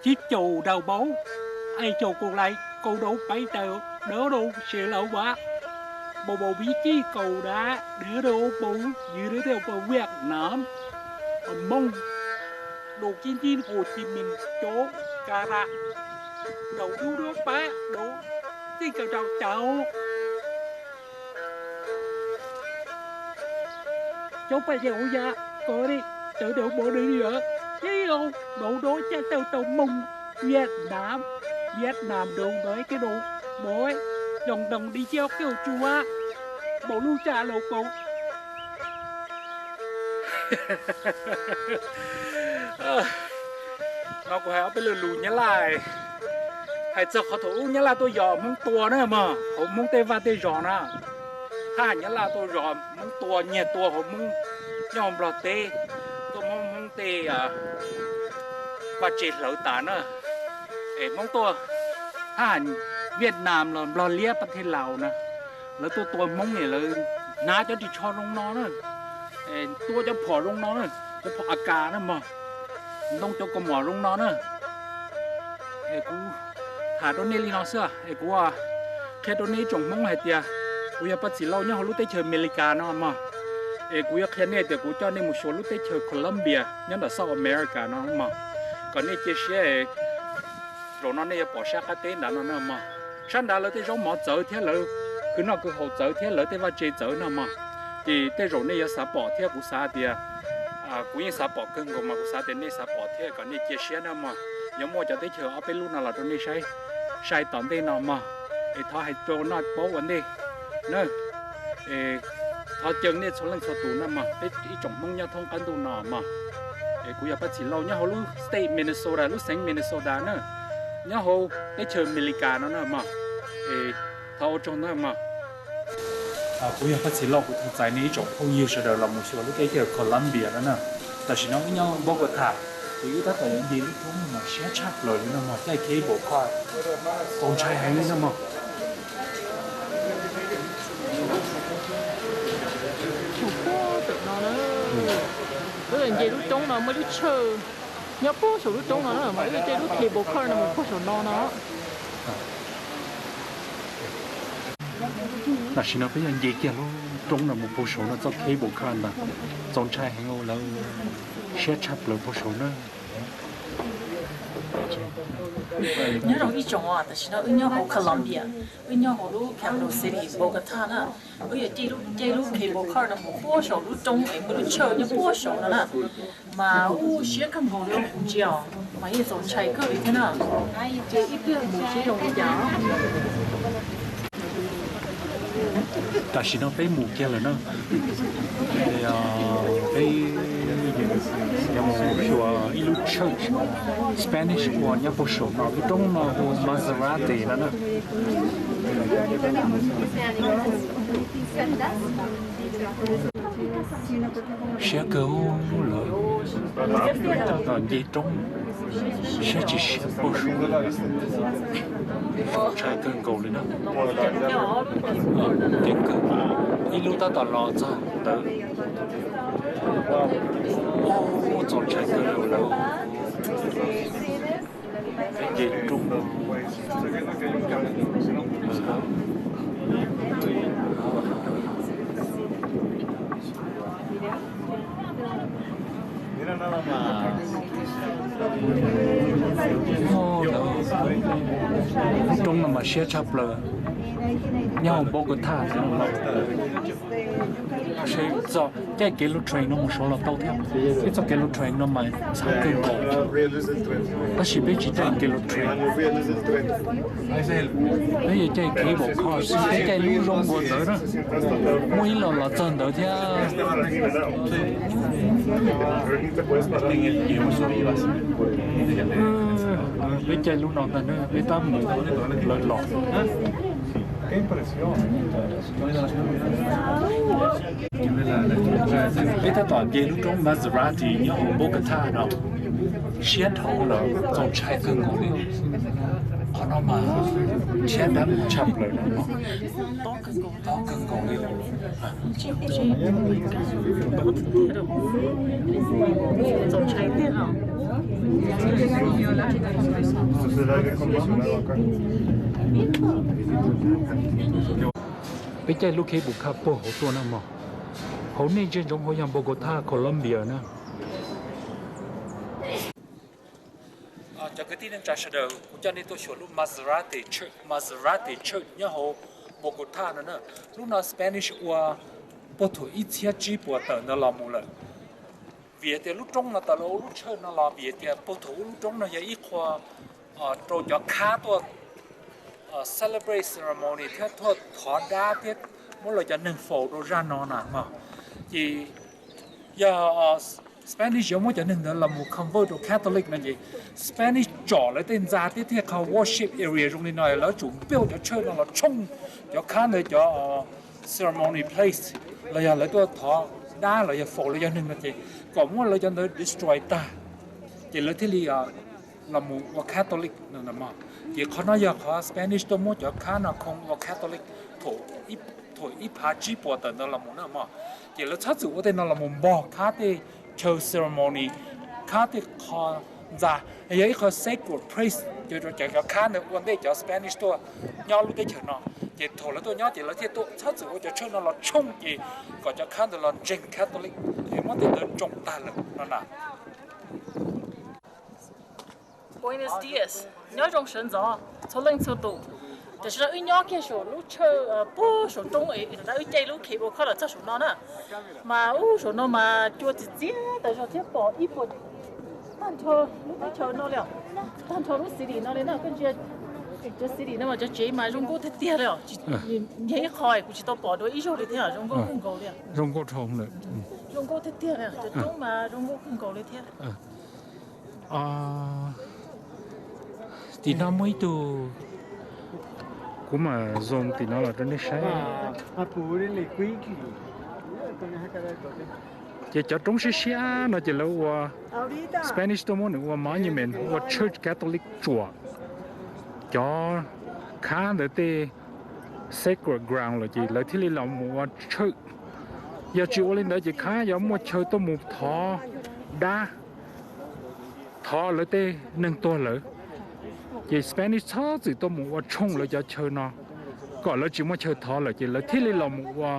Chiếc cầu Đào Báu, hay cầu Cầu Lạch, cầu đấu bay từ đó đâu sẽ là vã. Bộ bộ ví chi cầu đá, đứa đâu bầu, dưới đứa đâu bầu Việt Nam. Mông, đồ Kim Kim Hồ Chí Minh, chỗ cà rạ. Đầu đu đứa bé, đồ, chi cầu đào cháo. Chống phải dẻo da, có đi, tớ đều bố đi nữa. Chứ đâu, đấu đối chạy tàu tàu mông, Việt Nam, Việt Nam đấu với cái đồ bối, đồng đồng đi theo kiểu Trung Á. Bộ lu chả lầu cống. No kuv hais ob peb lus lus Nyab Laj, hais txog qhov thaum ub Nyab Laj tuaj yos Hmoob tua na mog, hauv Hmoob tej vaj tej zos na. Thab Nyab Laj tuaj yos Hmoob tua, nyiag tua hauv Hmoob nyob Nplog teb, tuaj muab Hmoob tej vaj tse hlawv tas na. Es Hmoob tuaj, thab Vietnam los Nplog liab pab thej Laus na, lawv tuaj tua Hmoob es lawv hnav cov ris tsho zoo no na, tua cov phom zoo no na, cov phom AK na mog, ntoo cov kaus mom zoo no na. Es kuv tham rau nej li no xwb, es kuv qhia rau nej ib tsoom Hmoob hais tias kuv yog Paj Txhis Lauj nyob hauv lub teb chaws Amelikas no mog. Es kuv yuav qhia nej tias kuv coj nej mus xyuas lub teb chaws Colombia nyob ntawm South America no mog, kom nej cia siab. Zaum no nej yuav pom sab qab teb ntawd no na mog. Sab nrad lawv tej zaub mov txawv thiab lawv kwv noj kwv haus txawv thiab lawv tej vaj tse txawv no mog. Ces tej zaum nej yuav xav pom thiab kuv xav tias, kuv yeej xav pom kawg nkaus mas kuv xav tias nej xav pom thiab kom nej cia siab na mog. Yuav muaj cov teb chaws ob peb lub no los rau nej saib, saib tom ntej no mog. Es thov hais rau nej paub ua ntej na. Es thov caw nej txhua leej txhua tus na mog, peb ib tsoom Hmoob nyob thoob qab ntuj no mog. Es kuv yog Paj Txhis Lauj nyob hauv lub state Minnesota, lub xeev Minnesota na, nyob hauv teb chaws Amelikas no na mog. Es thov ua tsaug ntau mog. Kuv yog Paj Txhis Lauj, kuv tau txais nej ib tsoom phooj ywg sawv daws los mus xyuas lub teb chaws Colombia no na. Tam sim no wb nyob Bogota, ces wb tab tom yuav nce lub roob no mas siab tshaj plaws li no mog, caij cable car txaus ntshai heev li no mog. Saum puag tom no na, wb nce lub roob no muaj lub tshawj nyob puag saum lub roob no na, mas wb caij lub cable car no mus puag saum no no. Tam sim no peb yog nce kiag lub roob no mus puag saud no, txoj cable car ntawd txaus ntshai heev, lawv siab tshaj plaws puag saud na. Nyob zoo ib tsoom, tam sim no wb nyob hauv Colombia, wb nyob hauv lub capital city Bogota na. Wb yuav caij lub cable car no mus puag saum lub roob es muaj lub tshawj nyob puag saud no na. Mas ua siab kawg nkaus li, kuv ntsia mas yeej txaus ntshai kawg li thiab na. Ces ib pliag mus seb zoo li cas. Tam sim no peb mus kiag lawm na. Peb yuav mus xyuas ib lub church Spanish uas nyob puag saum no, lub roob no hu Monserrate no na. Siab kawg lawm, nce roob siab tsis siab puag saud, ntshai kawg nkaus li na. Kev kawg ib lub tab tom los txog ntawd, txaus ntshai kawg nkaus lawm. Peb nce lub roob no. Lub roob no mas siab tshaj plaws, nyob hauv Bogota. Seb txoj caij kev lug train no mus saud los tau thiab. Peb txoj kev lug train no mas ntxhab kawg nkaus, tab sis peb tsis caij kev lug train. Peb yuav caij cable car xwb, peb caij lub zoo nkaus ntawd na. Muaj ib los los txog ntawd thiab. Peb caij lub no ntag na, peb tab mus lawm los. Peb tab tom nce lub roob Monserrate nyob hauv Bogota no, siab dhau lawm, txaus ntshai kawg nkaus li. Qhov no mas siab dab tshaj plaws no, tob kawg nkaus li. Txaus ntshai tiag os. Peb caij lub cable car puag hauv tuaj na mog. Hauv nej ntsia ntsoov hauv yog Bogota, Colombia na. Cov kwv tij neej tsa sawv daws, kuv coj nej tuaj xyuas lub Maserati Church, Maserati Church nyob hauv Bogota no na. Lub no Spanish ua puag thaum ib txhiab tsib puas tawm ntawd los mus lawm. Vim tias lub roob no tawm los ua lub church no los vim tias puag thaum ub lub roob no yog ib qho rau cov khab tuaj celebrate ceremony thiab tuaj thov dab thiab muab lawv cov neeg faus rau zaj no na mog. Ces yog Spanish yuav muab cov neeg ntawd los mus convert rau Catholic no ces Spanish tsom lawv tej ntxa thiab thiaj qhov worship area zoo li no lawv tsum build cov church no los tshooj cov khab ntawd cov ceremony place los yog lawv tuaj thov dab los yog faus lawv cov neeg no ces kom muab lawv cov ntawd destroy tag ces lawv thiaj li los mus ua Catholic no mog. Ces qhov no yog qhov Spanish tuaj muab cov khab no khoo ua Catholic thaum ib phav tsib puas tawm ntawd los mus na mog. Ces lawv txhob txwm ua tej no los mus npog khab tej chaw ceremony, khab tej qho ntxa, yog ib qho sacred place, cov khab ntawd ua ntej cov Spanish tuaj nyob lub teb chaws no. Ces thaum lawv tuaj nyob ces lawv thiaj tuaj txhob txwm ua cov church no los tshooj ces kom cov khab ntawd los ntseeg Catholic es muab tej ntawd tsoo tag lawm no na. Buenos días, nyob zoo sawv ntxov txhua leej txhua tus. Tam sim no wb nyob kiag saum lub church puag saum roob es wb caij lub cable car los txog saum no na. Mas ub saum no mas cua txias txias tas zog thiab pom ib puas tag nrho lub teb chaws no li, tag nrho lub city no li na. Koj ntsia cov city no mas cov tsev mas zoo nkauj tiag tiag li os. Nyiag ib qho kuv tsis tau pom dua ib zaug li thiab, zoo nkauj kawg nkaus li. Zoo nkauj dhau lawm. Zoo nkauj tiag tiag li, cov roob mas zoo nkauj kawg nkaus li thiab. Tim no muaj ib tug, kuv mam zoom tim no los rau nej saib. Ces cov roob siab siab no ces lawv ua, Spanish tuaj muab nws ua monument, ua church Catholic tsuam cov khab ntawd tej sacred ground lawm ces lawv thiaj li los mus ua church. Yog tsis ua li ntawd ces khab yuav muaj chaw tuaj mus thov dab, thov lawv tej neeg tuag lawm. Ces Spanish txhob txwm tuaj mus ua tshooj lawv cov chaw no, kom lawv tsis muaj chaw thov lawm ces lawv thiaj li los mus ua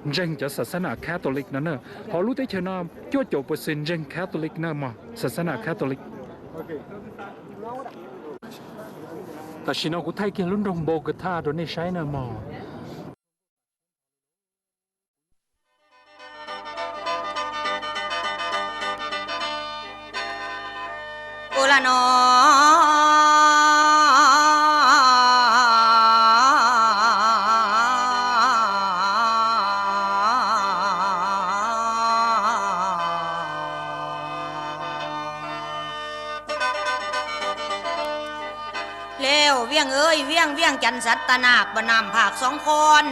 ntseeg cov xas xab nas Catholic no na. Hauv lub teb chaws no cuaj caum percent ntseeg Catholic na mog, xas xab nas Catholic. Tam sim no kuv thaij kiag lub nroog Bogota rau nej saib na mog. Ua la noแล้วเวียงเอ้ยเวียง เวียงจันทน์สัตนาก บ่อน้ำผากสองคอน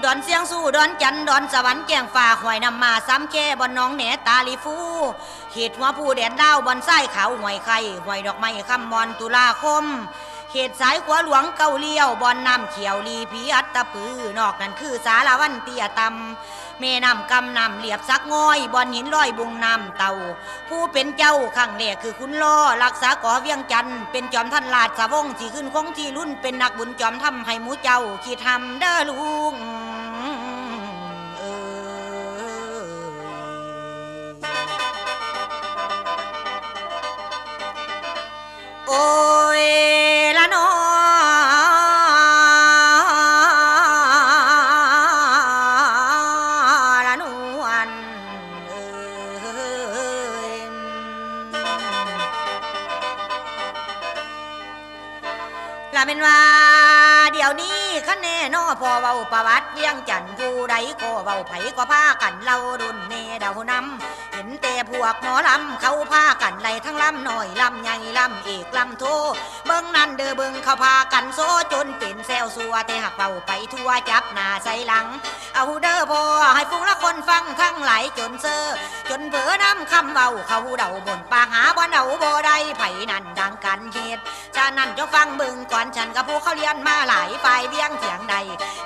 ดอนเสียงสู่ ดอนจันทน์ ดอนสวรรค์ แจ้งฟ้า ห้วยน้ำมา สามแค บ่อนหนองแหน ตาลีฟู เขตหัวภูแดนลาว บ่อนทรายขาว ห้วยไข่ ห้วยดอกไม้คำ บ่อนตุลาคม เขตสายขัวหลวงเก้าเลี้ยว บ่อนน้ำเขียว ลีผีอัตตปือ นอกนั้นคือสารวันเตี้ยต่ำ แม่น้ำกำน้ำเลียบสักง่อย บ่อนหินลอยบุงน้ำเต่า ผู้เป็นเจ้าครั้งแรกคือขุนลอ รักษาก่อเวียงจันทน์ เป็นจอมทันราชวงศ์ ที่ขึ้นคงที่ลุน เป็นนักบุญจอมธรรม ให้หมู่เจ้าคิดทำเด้อลุงเอ้ย โอ้ยละนอละนวลเอ้ย ละแม่นว่าเดี๋ยวนี้คันแน่นอ พอเว้าประวัติเวียงจันทน์ผู้ใดก็เว้า ไผก็พากันเล่ารุ่นแม่เดานำ เห็นแต่พวกหมอลำเขาพากันไล่ทั้งลำน้อยลำใหญ่ลำเอกลำโท เบิ่งนั่นเด้อเบิ่งเขาพากันโซจนเป็นแซวซัว แต่หากเว้าไปทั่วจับหน้าใส่หลัง เอาเด้อพ่อให้ฝูงละคนฟังทั้งหลายจนเซอ จนเผลอนำคำเว้าเขาเดาบนปากหาบ่อนเดาบ่ได้ ไผนั่นดังกันเหตุ ฉะนั้นจงฟังเบิ่งก่อน ฉันกับผู้เขาเรียนมาหลาย ฝ่ายเวียงเถียงใด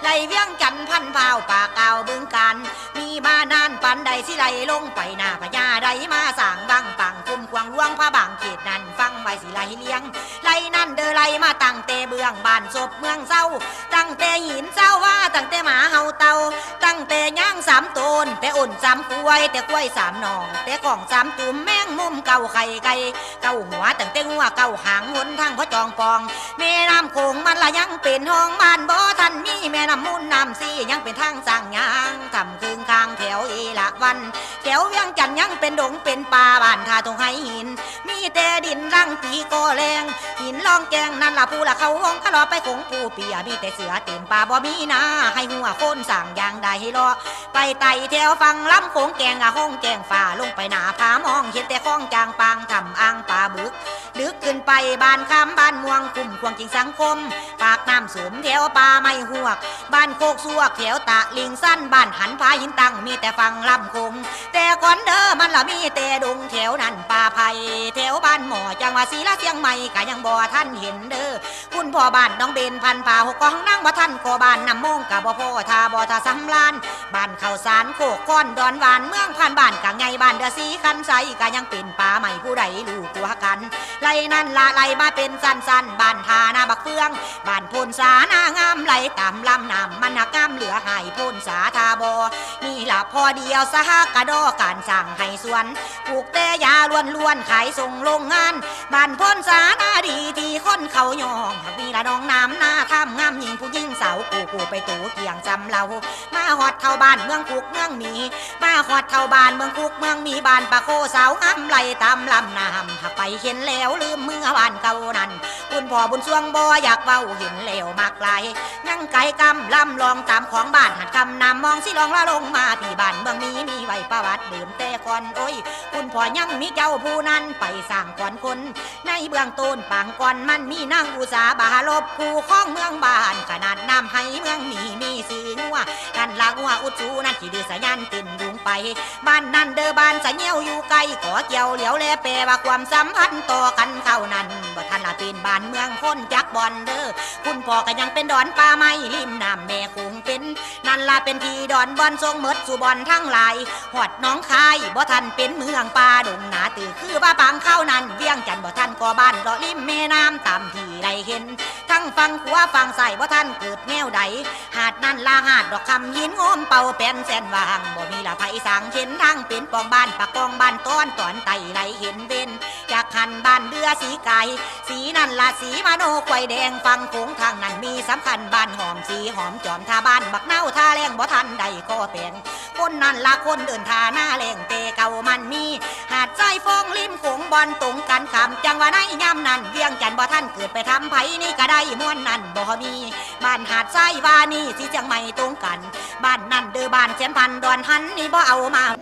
ไล่เวียงจันทน์พันพร้าว ปากอ่าวบึงกาฬ มีมานานปานใด สิไล่ลงไปหน้าพญาใด มาสร้างบั้งปังไฟ Kum kuang luang pha baang khet nan fang vai si lai liang. Lai nan deu lai mas taang tes buang baan sop muang sau, taang tes yin sau va, taang tes ma hau tau, taang tes nyaang saam toon, tes oon saam kuai, tes kuai saam noog, tes koom saam cum, meej mum kauv khai kai, kauv huav, taang tes huav kauv haang, huv thang pov coong poong. Mej naam Khoom mas la nyaang pem hoov, baan pov than mii, mej naam Mun naam Si nyaang pem thaang saang nyaang, tham kung kaang thev E La Wan, thev Viav Cam nyaang pem doong pem paa, baan tha toog haiv hin, mii tes din laang tiv ko leeg, hin loong keeng nan la phu la khau hoov, kab los peb Khoom phu piam, mii tes xwm teem paa pov mii na, haiv huav Khoom saang yaang dai los, pais tais thev Faam Lam Khoom keeng a hoov keeng faa, loov pais na pha moog, hiev tes khoov caang paang tham aang paa bwk, lwk kws pais baan khaam baan muang, kum kuang ceev saang khom, paak naam xum thev paa mai huav, baan khov xuav thev ta liing sab, baan han pha hin taang, mii tes Faam Lam Khoom, tes koon deu mas la mii tes doong thev nan paa phais, thev baan mom caang va si la Siang Mai kav nyaam pov than hiev deu, Phun Phom baan Noog Peen Phan Pha hov kov naang pov than ko, baan Naam Moov kav pov pho tha pov tha Saam Laan, baan Khau Saan Khov Khoon Doon Waan Mueang Phaan, baan Kaam Nyai, baan Dua Si Khan Sai kav nyaam pem paa mai, phu dai lug kuas kan, lai nan la lai mas pem saan saan, baan Tha Na Paq Pwng, baan Phoon Sa Na Ngaam, lai taam lam naam mas nag ngaam lwj hais, Phoon Sa Tha Bo, mii la pho diav sa hab kav dov kaam saang hais suon, pug tes yav luam luam khai xoong looj ngaan, baan Phoon Sa Na Di Thi Khoon Khau Nyoog, mii la noog naam na tham ngaam, nyiam phu nyiam sav kuj kuj pais tuv ciang xam laug, mas hov thaus baan Mueang Khuv Mueang Mii, mas hov thaus baan Mueang Khuv Mueang Mii, baan Paj Khov Saum Ngaam, lai taam lam naam hab pais heev lawm, lwm muaj baan kauv nan, Phun Phom Phun Suav pov yaam vauv heev lawm mas lai, nyaam kais kaam lam loog taam khoov, baan Hav Kaam Naam Moov Si Loong la looj mas pib baan Mueang Mii, mii vais paj vaj dwm tes koon ov, Phun Phom nyaam mii cau phu nan pais saang koon koon, nai buang toon paang koon mas mii naag u xaa ba lov kuv khoov mueang baan, khanaad naam haiv Mueang Mii mii xwm nguav, nan la nguav u txuv nan ci dwb sa nyam tes doog pais, baan nan deu baan sa nyiav yug kai kov ciav liav le peb va kuam xam phan to kan khau nan, pov than la pem baan Mueang Khoon Cab Boon deu, Phun Phom kav nyaam pem doon pab mai lim naam Me Khoov pem, nan la pem thi doon boon xoong mej txuj boon thang lai, hov Noov Khai pov than pem mueang pab doog na tw khwv va paang khau nan, Viav Cam pov than ko baan lov lim mej naam taam thi lai heev, thang faang khuav faang xais pov than kawg nyaj dais, hav nan la hav Dov Kham Hin Ngoom Pau Pem Xeem Vaam, pov mii la phais saang heev, thang pem poom baan Paj Koom baan Toon Toon tais lai heev pem, Cag Kham baan Dua Si Kais, Si nan la Si Ma Noo Kuai Deeg, faang Khoov thang nan mii xam kham baan Hoom Si Hoom Coom, Tha Baan Paj Nau Tha Leeg pov than dais ko peem, Khoon nan la Khoon Dwm Tha Na Leeg tes kauv mas mii, hav Xais Foob lim Khoov boon toog kan kham, caag va nai nyam nan Viav Cam pov than kawg pem tham phais ni kav dais muaj nan pov mii, baan hav Xais va ni Si Xeev Maim toog kan, baan nan deu baan Xeev Phan Doon Hab ni pov au mas.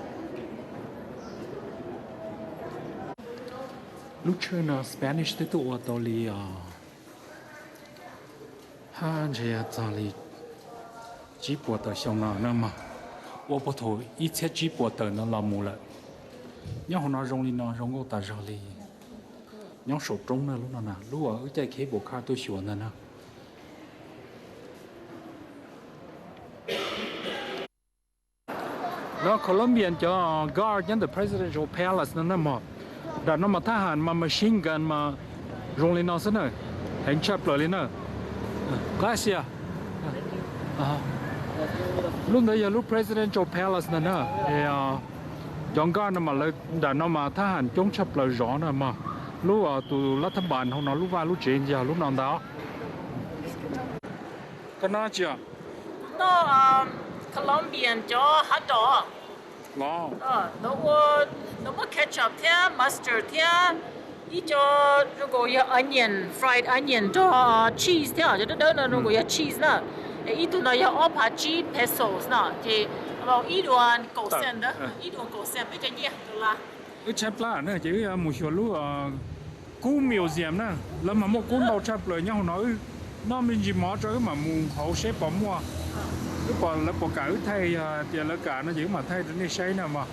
Lub tshawj no Spanish twb tuaj ua tau li os, hab ntshe yog txog li tsib puas tawm xyoo no na mog, ua puag thaum ib txhiab tsib puas tawm no los mus lawm. Nyob hauv no zoo li no zoo nkauj tas zog li. Nyob saum roob na lub no na, lub uas wb caij cable car tuaj xyuas ntag na. No Colombian cov guard nyob ntawm Presidential Palace no na mog. Nram no mas thab ham mas machine gun mas zoo li no xwb na, heev tshaj plaws li na. Gracias. Lub ntawd yog lub Presidential Palace ntag na. Cov guard no mas lawv nram no mas thab ham coob tshaj plaws zov na mog. Lub tus lab thab npas hauv no lub vaj lub tsev yog lub no ntag. Koj noj tsi os? Noj Colombian cov hot dog. Los, nov muaj ketchup thiab mustard thiab ib co zoo nkaus yog onion, fried onion nrog cheese thiab, cov dawb dawb no zoo nkaus yog cheese na. Ib tug no yog ob phav tsib pesos no ces ib dua kaum cent, ib dua kaum cent peb cov nyiaj dollar. Wb tshaib plab na ces wb mus xyuas lub Kub Museum na, lawv mas muaj kub ntau tshaj plaws nyob hauv no. Wb noj me ntsis mov tso wb mam mus hauv seb puas muaj, wb puas, lawv puas kam wb thaij, yog tias lawv kam no ces wb mam thaij rau nej saib na mog.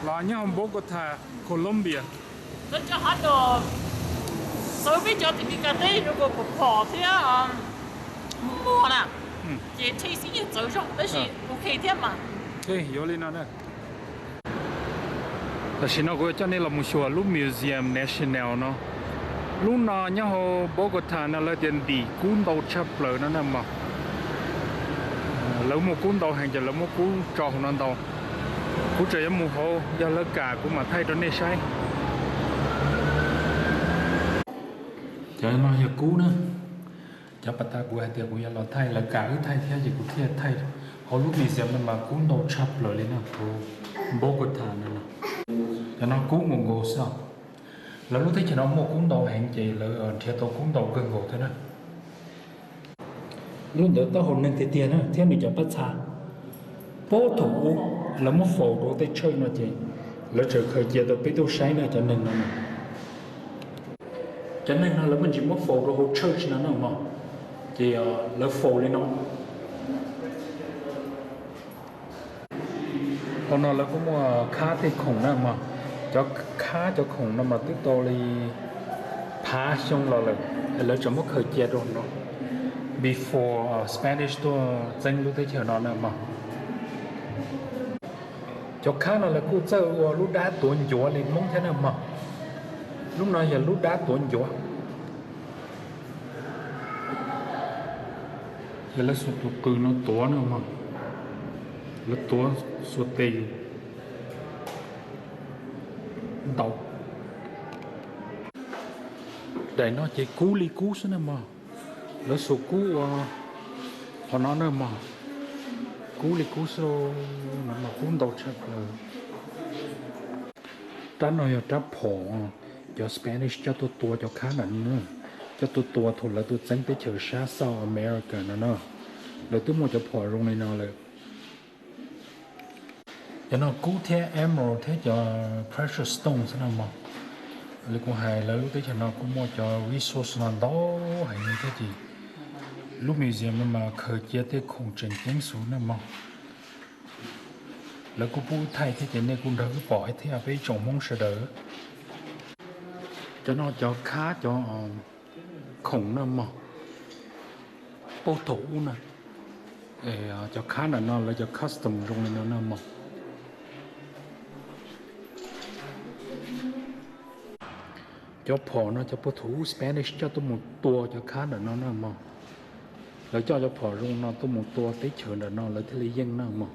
Los nyob hauv Bogota, Colombia. Lawv cov hot dog xawv peb cov tim Meskas teb zoo nkaus phom phom thiab muag muag na. Taste yeej txawv zoo tab sis ok thiab mas. Yuav li no na. Tam sim no kuv yuav coj nej los mus xyuas lub Museum National no. Lub no nyob hauv Bogota no lawv tias ntim kub ntau tshaj plaws no na mog. Lawv muaj kub ntau heev ces lawv muab kub tso hauv no ntau. Kuv tseem yuav mus hauv, yog lawv kam kuv mam thaij rau nej saib. Cov no yog kub na. Cov pas tas kuv hais tias kuv yuav los thaij, lawv kam wb thaij thiab ces kuv thiaj thaij. Hauv lub museum no mas kub ntau tshaj plaws li na, hauv Bogota no. Cov no kub nkaus nkaus xwb. Lawv lub teb chaws no muaj kub ntau heev ces lawv nrhiav tau kub ntau kawg nkaus thiab na. Lub ntawd taub hau neeg tiag tiag na thiab nws cov paj txha. Puag thaum ub lawv muab faus rau tej church no ces lawv tseem khaws cia tau peb tuaj saib na cov neeg no. Cov neeg no lawv muaj ntsis muab faus rau hauv church no na mog, ces lawv faus li no. Hauv no lawv kuj muaj khab tej khoom na mog. Cov khab cov khoom no mas twb tau li phav xyoo los lawm, lawv tseem muab khaws cia rau no before Spanish tuaj txeeb lub teb chaws no na mog. Cov khab no lawv kuj txawj ua lub dab tuav ncuav li Hmoob thiab na mog. Lub no yog lub dab tuav ncuav. Yog lawv xuas tus qws no tuav na mog, lawv tuav xuas tes ntau. Daim no ces kub li kub xwb na mog, lawv xuas kub ua qhov no na mog, kub li kub xwb no mas kub ntau tshaj plaws. Rab no yog rab phom cov Spanish coj tuaj tua cov khab ntawm no, coj tuaj tua thaum lawv tuaj txeeb teb chaws sab South America no na, lawv twb muaj cov phom zoo li no lawm. Cov no kub thiab emerald thiab cov precious stone xwb no mog. Li kuv hais lawv lub teb chaws no kuj muaj cov resource no ntau heev li thiab ces lub museum no mas khaws cia tej khoom tseem ceeb xwb na mog. Lawv kuj pub thaij thiab ces nej kuj nrog wb pom thiab peb ib tsoom Hmoob sawv daws. Cov no cov khab cov khoom na mog, puag thaum ub na. Cov khab ntawm no lawv cov custom zoo li no na mog. Cov phom no cov puag thaum ub Spanish coj tuaj mus tua cov khab ntawm no na mog. Lawv coj cov phom zoo no tuaj mus tua teb chaws ntawm no lawv thiaj li yeej na mog.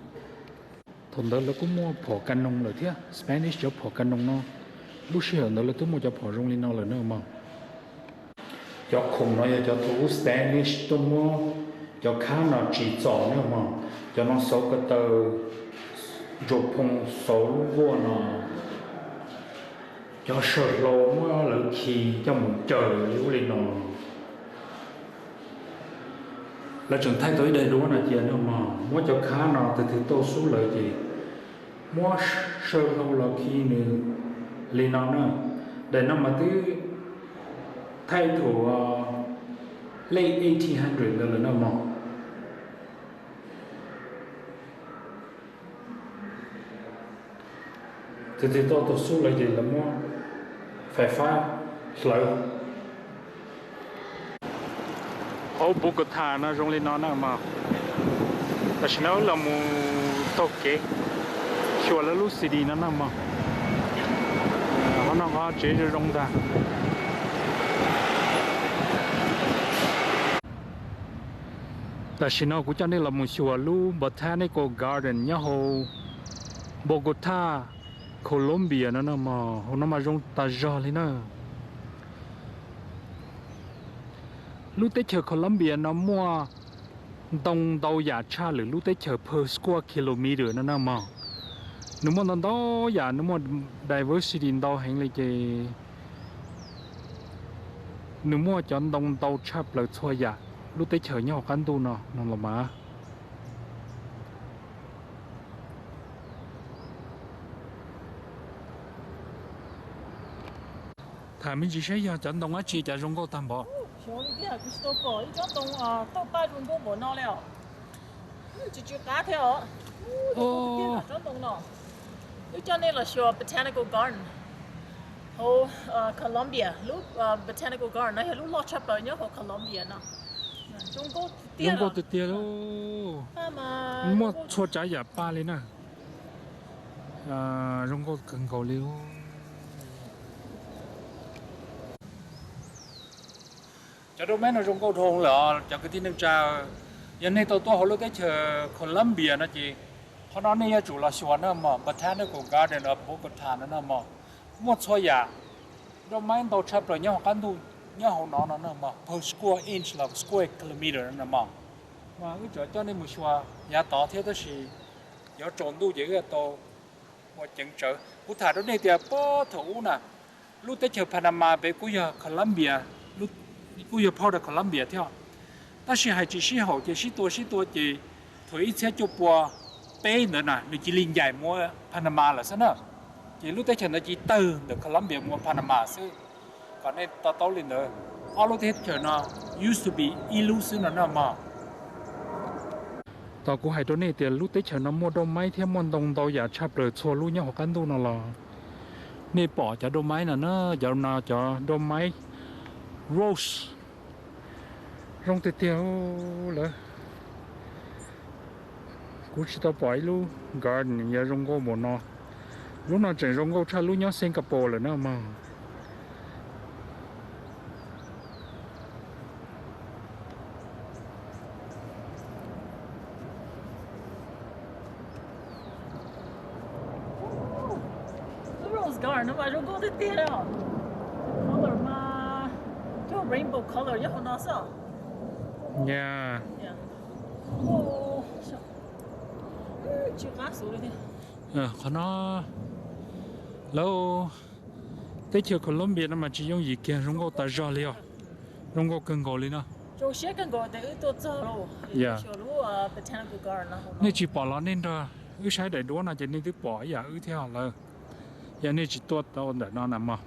Thaum ntawd lawv kuj muaj phom ka noos lawm thiab, Spanish cov phom ka noos no, lub sij hawm ntawd lawv twb muaj cov phom zoo li no lawm na mog. Cov khoom no yog cov thaum ub Spanish tuaj muab cov khab no tsim txom na mog. Cov no xauv ko taw, ntsuas phoo xauv lub vuaj no, cov saw hlau muab lawv khi coj mus caws li ub li no. Lawv tseem thaij tau ib daim duab no cia no mog, muab cov khab no tag twg tau xub lawm ces muab saw hlau los khi nws li no na. Daim no mas twb thaij thaum late eighteen hundred ntawd lawm na mog. Tag twg tau tau xub lawm ces lawv muab fais fab hlawv. Hauv Bogota no zoo li no na mog. Tam sim no wb los mus taug kev xyuas lawv lub city no na mog. Qhov no qhov tsev zoo zoo ntag. Tam sim no kuv coj nej los mus xyuas lub Botanical Garden nyob hauv Bogota, Colombia no na mog. Hauv no mas zoo tas zog li na. Lub teb chaws Colombia no muaj ntoo ntau yam tshaj lwm lub teb chaws per square kilometer no na mog. Nws muaj ntau ntau yam, nws muaj diversity ntau heev li ces nws muaj cov ntoo ntau tshaj plaws txhua yam lub teb chaws nyob hauv qab ntuj no no los mas. Tham me ntsis saib yog cov ntoo dab tsi cas zoo nkauj tag npaum. Xyov li tiag, kuv tsis tau pom ib tsob ntoo taug paj zoo nkauj npaum no li os. Tsis tsw qab thiab os. Tsob ntoo no. Wb coj nej los xyuas Botanical Garden hauv Colombia. Lub Botanical Garden no yog lub loj tshaj plaws nyob hauv Colombia no. Zoo nkauj tiag tiag li. Muaj txhua tsav yam paj li na. Zoo nkauj kawg nkaus li. Cov doj maib no zoo nkauj dhau lawm os cov kwv tij neej tsa. Yog nej tau tuaj hauv lub teb chaws Colombia no ces qhov no nej yuav tsum los xyuas na mog, Botanical Garden of Bogota no na mog. Muaj txhua yam doj maib ntau tshaj plaws nyob hauv qab ntuj, nyob hauv no no na mog, per square inch los square kilometer no na mog. Mas wb tseem coj nej mus xyuas yav tod thiab tab sis yuav tsaus ntuj ces wb tau ua ceev tsawv. Kuv tham rau nej tias puag thaum ub na, lub teb chaws Panama pem kuj yog Colombia, kuj yog part of Colombia thiab. Tab sis hais tsis sib haum ces sib tua sib tua ces thaum ib txhiab cuaj pua peb ntawd na nws cia li ncaim mus Panama lawm xwb na. Ces lub teb chaws ntawd cia li tawg ntawm Colombia mus Panama xwb. Kom nej to taub li ntawd, ob lub teb chaws no used to be ib lub xwb no na mog. Tos kuv hais rau nej tias lub teb chaws no muaj doj maib thiab muaj ntoo ntau yam tshaj plaws txhua lub nyob hauv qab ntuj no los nej pom cov doj maib no na, cov no cov doj maib rose zoo tiag tiag lawm. Kuv tsis tau pom ib lub garden yuav zoo nkauj npaum no. Lub no tseem zoo nkauj tshaj lub nyob Singapore lawm na mog. Rose garden no mas zoo nkauj tiag tiag li os. Color mas cog rainbow color nyob hauv no xwb. Ya. Qhov no lawv teb chaws Colombia no mas tsis yooj yim kiag, zoo nkauj tas zog li os. Zoo nkauj kawg nkaus li no. Ya. Nej tsis pom los nej nrog wb saib daim duab no ces nej twb pom ib yam wb thiab lawm. Yog nej tsis tuaj tau ntawm no na mog.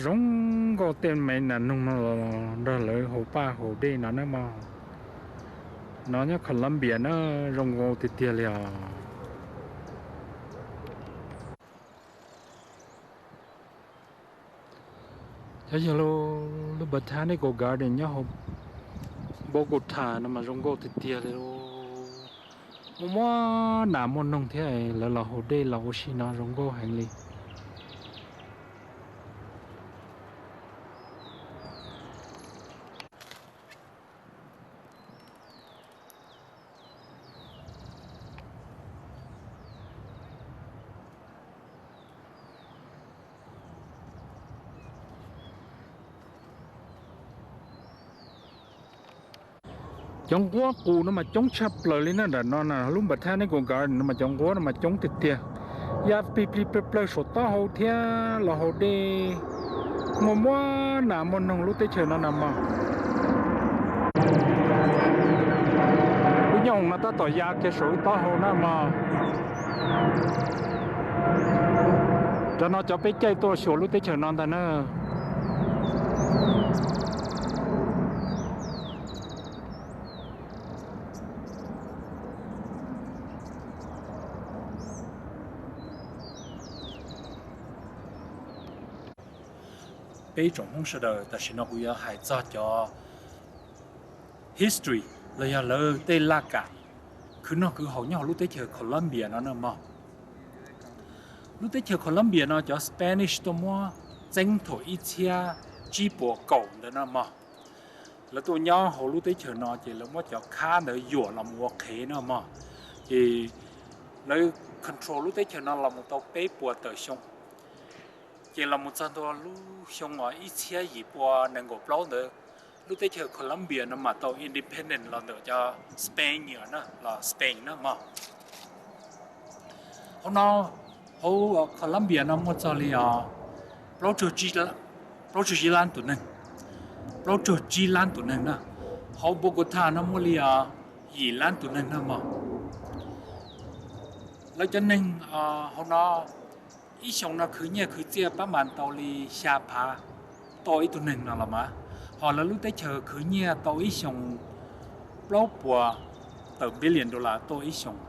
Zoo nkauj tej me nas noog no los nrog lawv haus paj haus dej no na mog. No nyob Colombia na, zoo nkauj tiag tiag li os. Cov yog lub Botanical Garden nyob hauv Bogota no mas zoo nkauj tiag tiag li. Muaj muaj nas muaj noog thiab lawv los haus dej los ua si no zoo nkauj heev li. Cov nquab qus no mas coob tshaj plaws li na, nram no na lub Botanical Garden no mas cov nquab no mas coob tiag tiag. Ya plig plig plawg plawg saum taub hau thiab los haus dej. Muaj muaj nas muaj noog lub teb chaws no na mog. Lub nyooj hoom no tab tom ya kiag saum wb taub hau na mog. Cov no cov peb caij tuaj xyuas lub teb chaws no ntag na. Peb tsoom Hmoob sawv daws, tam sim no kuv yuav hais txog cov history los yog lawv tej laj kam khwv noj khwv haus nyob hauv lub teb chaws Colombia no na mog. Lub teb chaws Colombia no cov Spanish tuaj muab txeeb thaum ib txhiab tsib puas kaum ntawd no mog. Lawv tuaj nyob hauv lub teb chaws no ces lawv muab cov khab ntawd yuam los mus ua qhev no mog. Ces lawv control lub teb chaws no los mus tau peb puas tawm xyoo. Ces los mus txog ntua lub xyoo ib txhiab yim pua nees nkaum plaub ntawd, lub teb chaws Colombia no mam tau independent los ntawm cov Spaniard na, los Spain na mog. Hauv no, hauv Colombia no muaj txog li os plaub caug tsib lab tus neeg, plaub caug tsib lab tus neeg na. Hauv Bogota no muaj li os yim lab tus neeg na mog. Lawv cov neeg hauv no ib xyoos no khwv nyiaj khwv txiaj pab mas tau li xya phav tau ib tug neeg no los mas, ho lawv lub teb chaws khwv nyiaj tau ib xyoos plaub puas tawm billion dollar tau ib xyoos.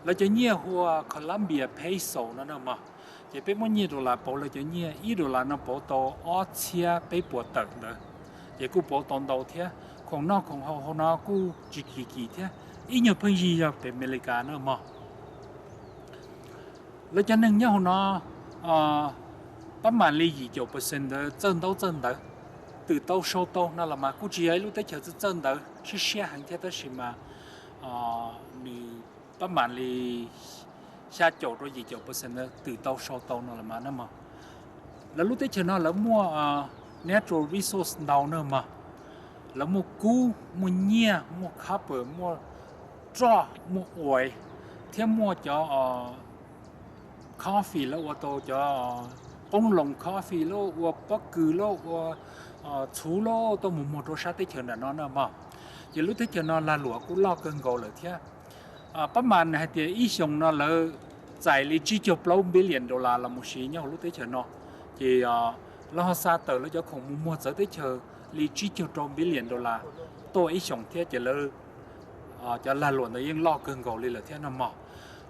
Lawv cov nyiaj hu ua Colombia peso no na mog. Ces peb muab nyiaj dollar pauv lawv cov nyiaj, ib dollar no pauv tau ob txhiab peb puas tawm ntawd, ces kuj pauv tau ntau thiab. Khoom noj khoom haus hauv no kuj tsis kim kim thiab, ib nyuag pheej yig yog pem Amelikas na mog. Lawv cov neeg nyob hauv no pab mam li yim caum percent ntawd txawj ntaub txawj ntawv, twm tau sau tau no los mas kuj tsis yog ib lub teb chaws txawj txawj ntawv siab siab heev thiab, tab sis mas nws pab mam li xya caum rau yim caum percent ntawd twm tau sau tau no los mas na mog. Lawv lub teb chaws no lawv muaj natural resource ntau na mog. Lawv muaj kub, muaj nyiaj, muaj copper, muaj roj, muaj oil, thiab muaj cov coffee, lawv ua tau cov qoob loo coffee, lawv ua pob kws, lawv ua txhuv, lawv tuaj mus muag rau sab teb chaws nram no na mog. Ces lub teb chaws no lag luam kuj loj kawg nkaus lawm thiab. Pab mam hais tias ib xyoos no lawv txais li tsib caug plaub billion dollar los mus siv nyob hauv lub teb chaws no. Ces lawv ho xa tawm lawv cov khoom mus muag txawv teb chaws li tsib caug rau billion dollar tuaj ib xyoos thiab, ces lawv cov lag luam ntawd yeej loj kawg nkaus li lawm thiab no mog.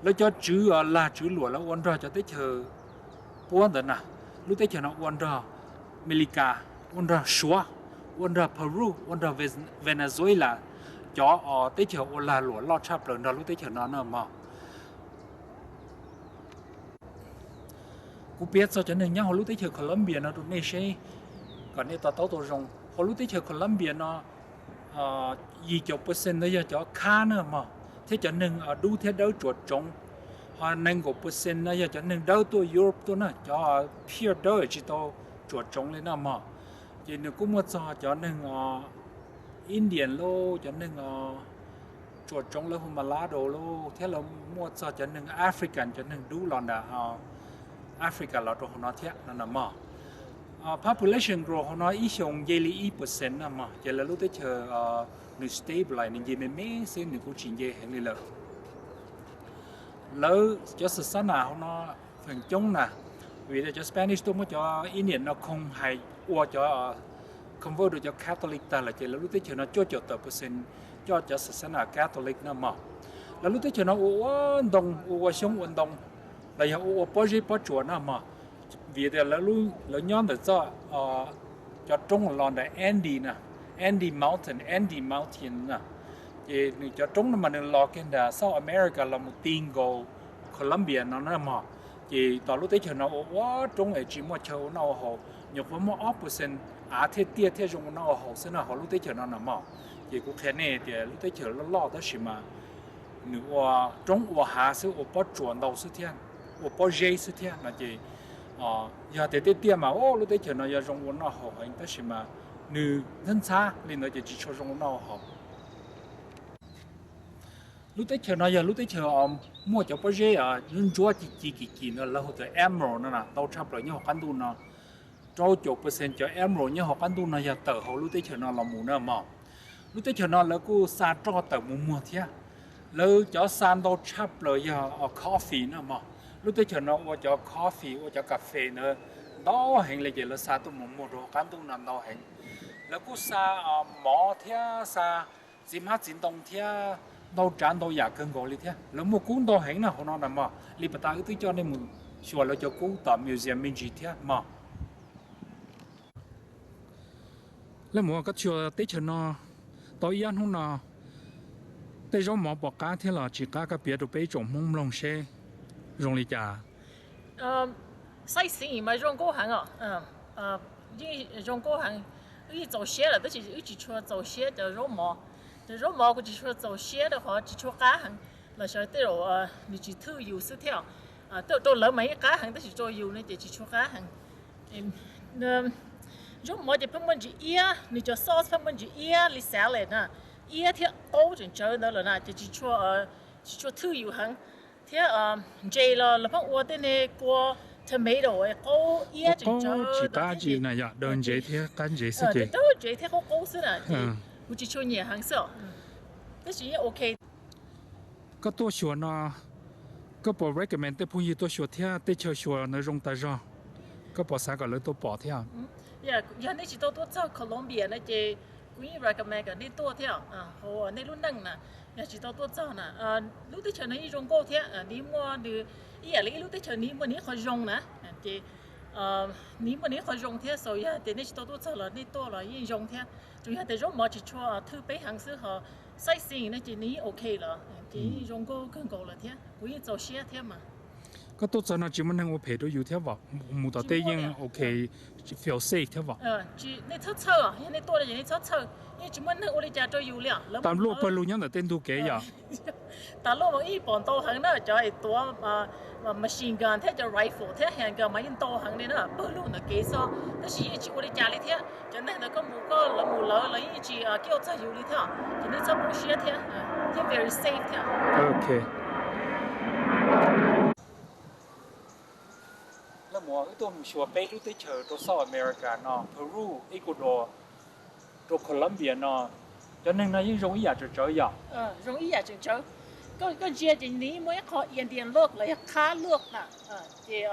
Lawv cov tswv lag tswv luam lawv ua nrog cov teb chaws puab ntawd na, lub teb chaws no ua nrog Amelikas, ua nrog Suav, ua nrog Peru, ua nrog Venezuela, cov teb chaws ua lag luam loj tshaj plaws nrog lub teb chaws no na mog. Kuv piav txog cov neeg nyob hauv lub teb chaws Colombia no rau nej seb kom nej to taub tau zoo. Hauv lub teb chaws Colombia no yim caum percent ntawd yog cov khab na mog, thiab cov neeg dub thiab dawb tsuam tsoov. Ho nees nkaum percent no yog cov neeg dawb tuaj Europe tuaj na, cov phiaj dawb tsis tau tsuam tsoov li na mog. Ces nws kuj muaj txog cov neeg Indian lauj, cov neeg tsuam tsoov lawv hu mulatto lauj, thiab lawv muaj txog cov neeg African, cov neeg dub los nram Africa los rau hauv no thiab no na mog. Population growth hauv no ib xyoos nce li ib percent na mog, ces lawv lub teb chaws nws stabilize, nws nce me me xwb, nws kuj tsis nce heev li lawm. Lawv cov xa xab nas hauv no feem coob na, vim cov Spanish tuaj muab cov Indian no khoo hais ua cov convert rau cov Catholic tag lawm, ces lawv lub teb chaws no cuaj caum tawm percent coj cov xa xab nas Catholic na mog. Lawv lub teb chaws no ua ua ntoo, ua ua xyoob ua ntoo, los yog ua ua pob zeb pob tsuas na mog. Vim tias lawv nyob ntawm txoj cov roob los ntawm Andes na, Andes Mountain, Andes Mountain na, ces nws cov roob no mas nws los kiag ntawm South America los mus ti nkaus Colombia no na mog. Ces tom lub teb chaws no ua ua roob es tsis muaj chaw ua noj ua haus, nyuam qhuav muaj ob percent av thiaj tiaj thiaj zoo ua noj ua haus xwb na hauv lub teb chaws no na mog. Ces kuv qhia nej tias lub teb chaws loj loj tab sis mas nws ua roob ua hav xwb, ua pob tsuas ntau xwb thiab, ua pob zeb xwb thiab no ces yog tias tiaj tiaj mas lub teb chaws no yog zoo ua noj haus heev, tab sis mas nws ntxhab ntxhab li ntawd ces tsis tshua zoo ua noj ua haus. Lub teb chaws no yog lub teb chaws muaj cov pob zeb ntsuab ntsuab ci ci kim kim ntawd lawv hu tias emerald no na, ntau tshaj plaws nyob hauv qab ntuj no. Rau caum percent cov emerald nyob hauv qab ntuj no yog tawm hauv lub teb chaws no los mus na mog. Lub teb chaws no lawv kuj xa roj tawm mus muag thiab. Lawv cov xa ntau tshaj plaws yog coffee na mog. Lub teb chaws no ua cov coffee, ua cov kas fes ntawd ntau heev li ces lawv xa tuaj mus muag rau hauv qab ntuj no ntau heev. Lawv kuj xa mov thiab xa txiv hmab txiv ntoo thiab ntau tsav ntau yam kawg nkaus li thiab. Lawv muaj kub ntau heev na hauv no na mog. Li pas tas wb twb coj nej mus xyuas lawv cov kub tom museum me ntsis thiab mog. Leej muam, koj xyuas teb chaws no tau ib ob hnub no, tej zaub mov puas qab thiab los tsis qab? Koj piav rau peb ib tsoom Hmoob mloog seb zoo li cas. Sightseeing mas zoo nkauj heev os. Yeej zoo nkauj heev. Wb yeej txaus siab lawm tab sis wb tsis tshua txaus siab cov zaub mov. Cov zaub mov kuv tsis tshua txaus siab rau qhov tsis tshua qab heev, los xyov tej zaum nws tsis thwj yus xwb thiab. Tej zaum rau lawv mas yeej qab heev tab sis rau yus no ces tsis tshua qab heev. Zaub mov ces pheej muaj ntsis iab, nws cov sauce pheej muaj ntsis iab li salad na, iab thiab qaub tseem tsawv ntawd lawm na ces tsis tshua thwj yus heev. Thiab ntses los lawv pheej ua tej ne kua tomato qaub iab tseem tsawv tsis qab tsis na, yog daw ntses thiab qab ntses xwb ces, daw ntses thiab qaub qaub xwb na ces kuv tsis tshua nyiam heev xwb os. Tab sis yeej ok. Koj tuaj xyuas no, koj puas recommend tej phooj ywg tuaj xyuas thiab? Tej chaw xyuas ntawd zoo tas zog, koj puas xav kom lawv tuaj pom thiab? Yog nej tsis tau tuaj txog Colombia no ces Kuv yeej recommend kom nej tuaj thiab. Hauv nej lub neej na, yog tsis tau tuaj txog na, lub teb chaws no yeej zoo nkauj thiab, nws muaj nws ib yam li ib lub teb chaws, nws muaj nws ib qho zoo na. Ces nws muaj nws ib qho zoo thiab, so yog tias nej tsis tau tuaj txog los nej tuaj los yeej zoo thiab. Tsuas yog tias zaub mov tsis tshua thwj peb heev xwb, ho sightseeing no ces nws yeej ok lawm, ces yeej zoo nkauj kawg nkaus lawm thiab, kuv yeej txaus siab thiab mas. Koj tuaj txog no tsis muaj neeg ua phem rau yus thiab vom? Mus tom tej yeej ok, feel safe thiab vom? Nej txhob txhawj, yog nej tuaj no ces nej txhob txhawj, yeej tsis muaj neeg ua li cas rau yus li os. Tas luaj pawg lug nyob ntawm tej ntug kev yom? Tas luaj mas yeej pom ntau heev na, cov es tuav machine gun thiab cov rifle thiab handgun mas yeej ntau heev li na, pawg lug ntawm kev xwb, tab sis yeej tsis ua li cas li thiab. Cov neeg ntawd koj mus koj, lawv mus lawv los yeej tsis kiaj txog yus li thiab, ces nej txhob poob siab thiab, yeej very safe thiab. Leej muam, wb tuaj mus xyuas peb lub teb chaws rau South America no, Peru, Ecuador, rau Colombia no, cov neeg no yeej zoo ib yam tsawv tsawv yom? Zoo ib yam tsawv tsawv. Koj ntsia ces nws muaj ib qho Indian look los yog qab look na, ces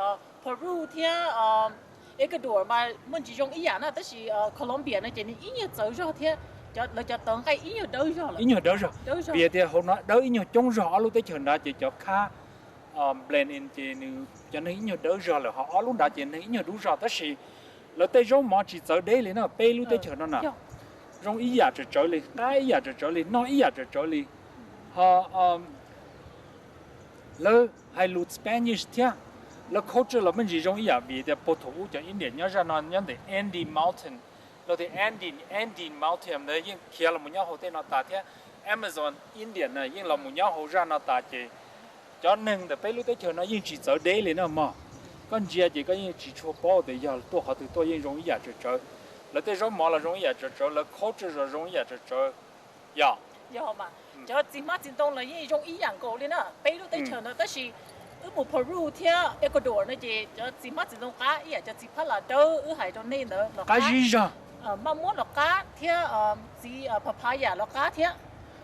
Peru thiab Ecuador mas muaj ntsis zoo ib yam na, tab sis Colombia no ces nws ib nyuag txawv zog thiab, lawv cov tawv nqaij ib nyuag dawb zog lawm. Ib nyuag dawb zog. Vim tias hauv no dawb ib nyuag coob zog, ob lub teb chaws nrad ces cov qab blend in ces nws cov neeg ib nyuag dawb zog lawm, ho ob lub nrad ces neeg ib nyuag dub zog, tab sis lawv tej zaub mov tsis txawv deb li na, peb lub teb chaws no na. Zoo ib yam tsawv tsawv li, qab ib yam tsawv tsawv li, noj ib yam tsawv tsawv li. Ho lawv hais lus Spanish thiab, lawv culture los me ntsis zoo ib yam vim tias puag thaum ub cov Indian nyob zaj no nyob ntawm Andes Mountain, los tias Andes, Andes Mountain ntawd yeej khiav los mus nyob hauv tej no tas thiab, Amazon Indian na yeej los mus nyob hauv zaj no tas ces cov neeg ntawm peb lub teb chaws no yeej tsis txawv deb li na mog. Koj ntsia ces koj yeej tsis tshua paub tias yog tuaj qhov twg tuaj, yeej zoo ib yam tsawv tsawv. Lawv tej zaub mov los zoo ib yam tsawv tsawv, lawv culture los zoo ib yam tsawv tsawv. Yog, cov txiv hmab txiv ntoo los yeej zoo ib yam nkaus li na peb lub teb chaws ntawd, tab sis wb mus Peru thiab Ecuador no ces cov txiv hmab txiv ntoo qab ib yam cov txiv phab las dawb wb hais rau nej ntawd los qab, zib zog, maj muab los qab thiab, txiv papaya los qab thiab.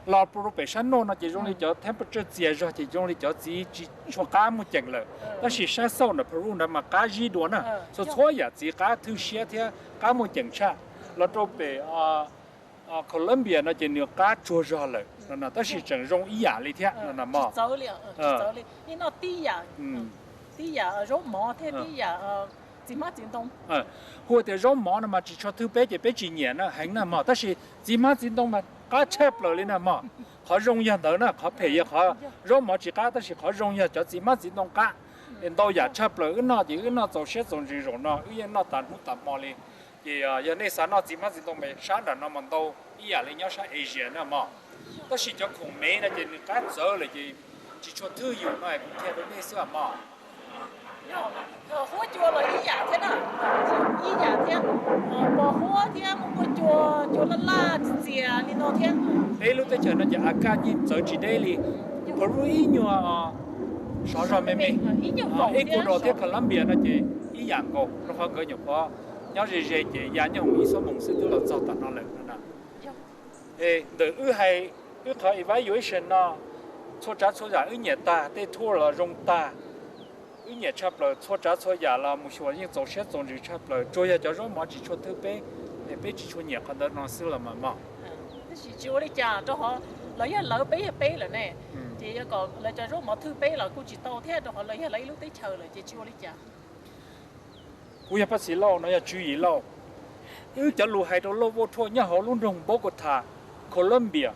Los rau pem sab noj no ces zoo li cov temperature txias zog ces zoo li cov txiv tsis tshua qab muaj ceem lawm, tab sis sab south ntawm Peru ntawd mas qab zib dua na, txhua txhua yam txiv qab thwj siab thiab qab muaj ceem tshaj. Los rau pem Colombia no ces nws qab tsuag zog lawm no, tab sis tseem zoo ib yam li thiab no mog. Tib yam zaub mov thiab tib yam txiv hmab txiv ntoo. Hu tias zaub mov no mas tsis tshua thwj peb ces peb tsis nyiam na heev na mog, tab sis txiv hmab txiv ntoo mas qab tshaj plaws li na mog. Qhov zoo yog ntawd na, qhov phem yog qhov zaub mov tsis qab, tab sis qhov zoo yog cov txiv hmab txiv ntoo qab. Es ntau yam tshaj plaws wb noj ces wb noj txaus siab txaus ntsws zaum no, wb yeej noj tas hnub tas hmo li. Ces yog nej xav noj txiv hmab txiv ntoo mas sab nram no mas ntau ib yam li nyob sab Asia na mog. Tab sis cov khoom mev no ces nws qab txawv lawm ces tsis tshua thwj yus no kuv qhia rau nej xwb mog. Huab cua los ib yam thiab na, ib yam thiab, pos huab thiab muaj cua, cua laj laj txias li no thiab. Peb lub teb chaws no ces a kaj yeej txawv tsis deb li, Peru ib nyuag sov zog me me, Ecuador thiab Colombia no ces ib yam nkaus, rau qhov nkawd nyuam qhuav nyob ze ze ces ya nyob hauv ib xuab moos xwb twb los txog tom no lawm. Ntawm wb hais, wb qhov evaluation no, txhua tsav txhua yam wb nyiam tag, tej tour los zoo tag, wb nyiam tshaj plaws, txhua tsav txhua yam los mus xyuas yeej txaus siab txaus ntsws tshaj plaws, tsuas yog cov zaub mov tsis tshua thwj peb, es peb tsis tshua nyiam qhov ntawd no xwb los mas mog. Tab sis tsis ua li cas, rau qhov lawv yog lawv, peb yog peb lawm ne, ces yog kom lawv cov zaub mov thwj peb los kuj tsis tau thiab, rau qhov lawv yog lawv ib lub teb chaws lawm ces tsis ua li cas. Kuv yog Paj Xis Lauj, no yog Tswv Yim Lauj. Wb cov lus hais rau Lauj Vaj Thuaj nyob hauv lub nroog Bogota, Colombia.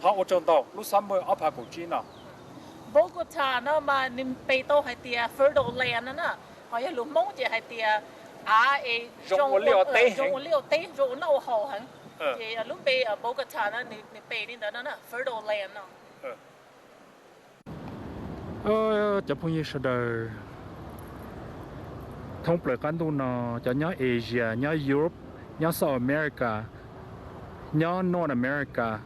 Thov ua tsaug ntau, lub xab npawj ob phav kaum tsib no. Bogota no mas nws pes tau hais tias fertile land no na, ho yog lus Hmoob ces hais tias av es zoo ua liaj ua teb, zoo ua noj ua haus heev. Ces lub npe Bogota no nws pes li ntawd no na, fertile land no. Cov phooj ywg sawv daws, thoob plaws qab ntuj no, cov nyob Asia, nyob Europe, nyob South America, nyob North America,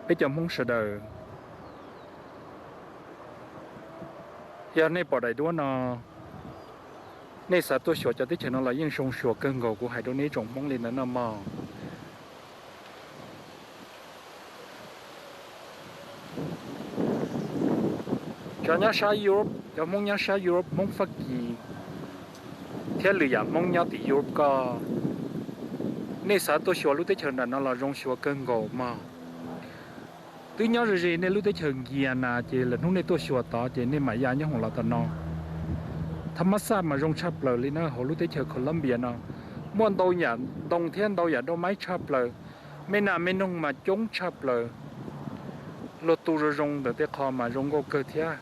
peb cov Hmoob sawv daws, yog nej pom daim duab no, nej xav tuaj xyuas cov teb chaws no los yeej zoo xyuas kawg nkaus, kuv hais rau nej tsoom Hmoob li ntawd no mog. Cov nyob sab Europe, cov Hmoob nyob sab Europe, Hmoob Fab Kis thiab lwm yam Hmoob nyob tim Europe ko, Nej xav tuaj xyuas lub teb chaws nram no los zoo xyuas kawg nkaus mog. Twb nyob ze ze nej lub teb chaws Guyana ces lwm hnub nej tuaj xyuas tod ces nej mam ya nyob hoom los tom no. Thab mab xaj mas zoo tshaj plaws li na, hauv lub teb chaws Colombia no muaj ntau yam ntoo thiab ntau yam dau maib tshaj plaws. Me nas me noog mas coob tshaj plaws. Luag tu zoo zoo ntawm tej qho mas zoo nkauj kawg thiab.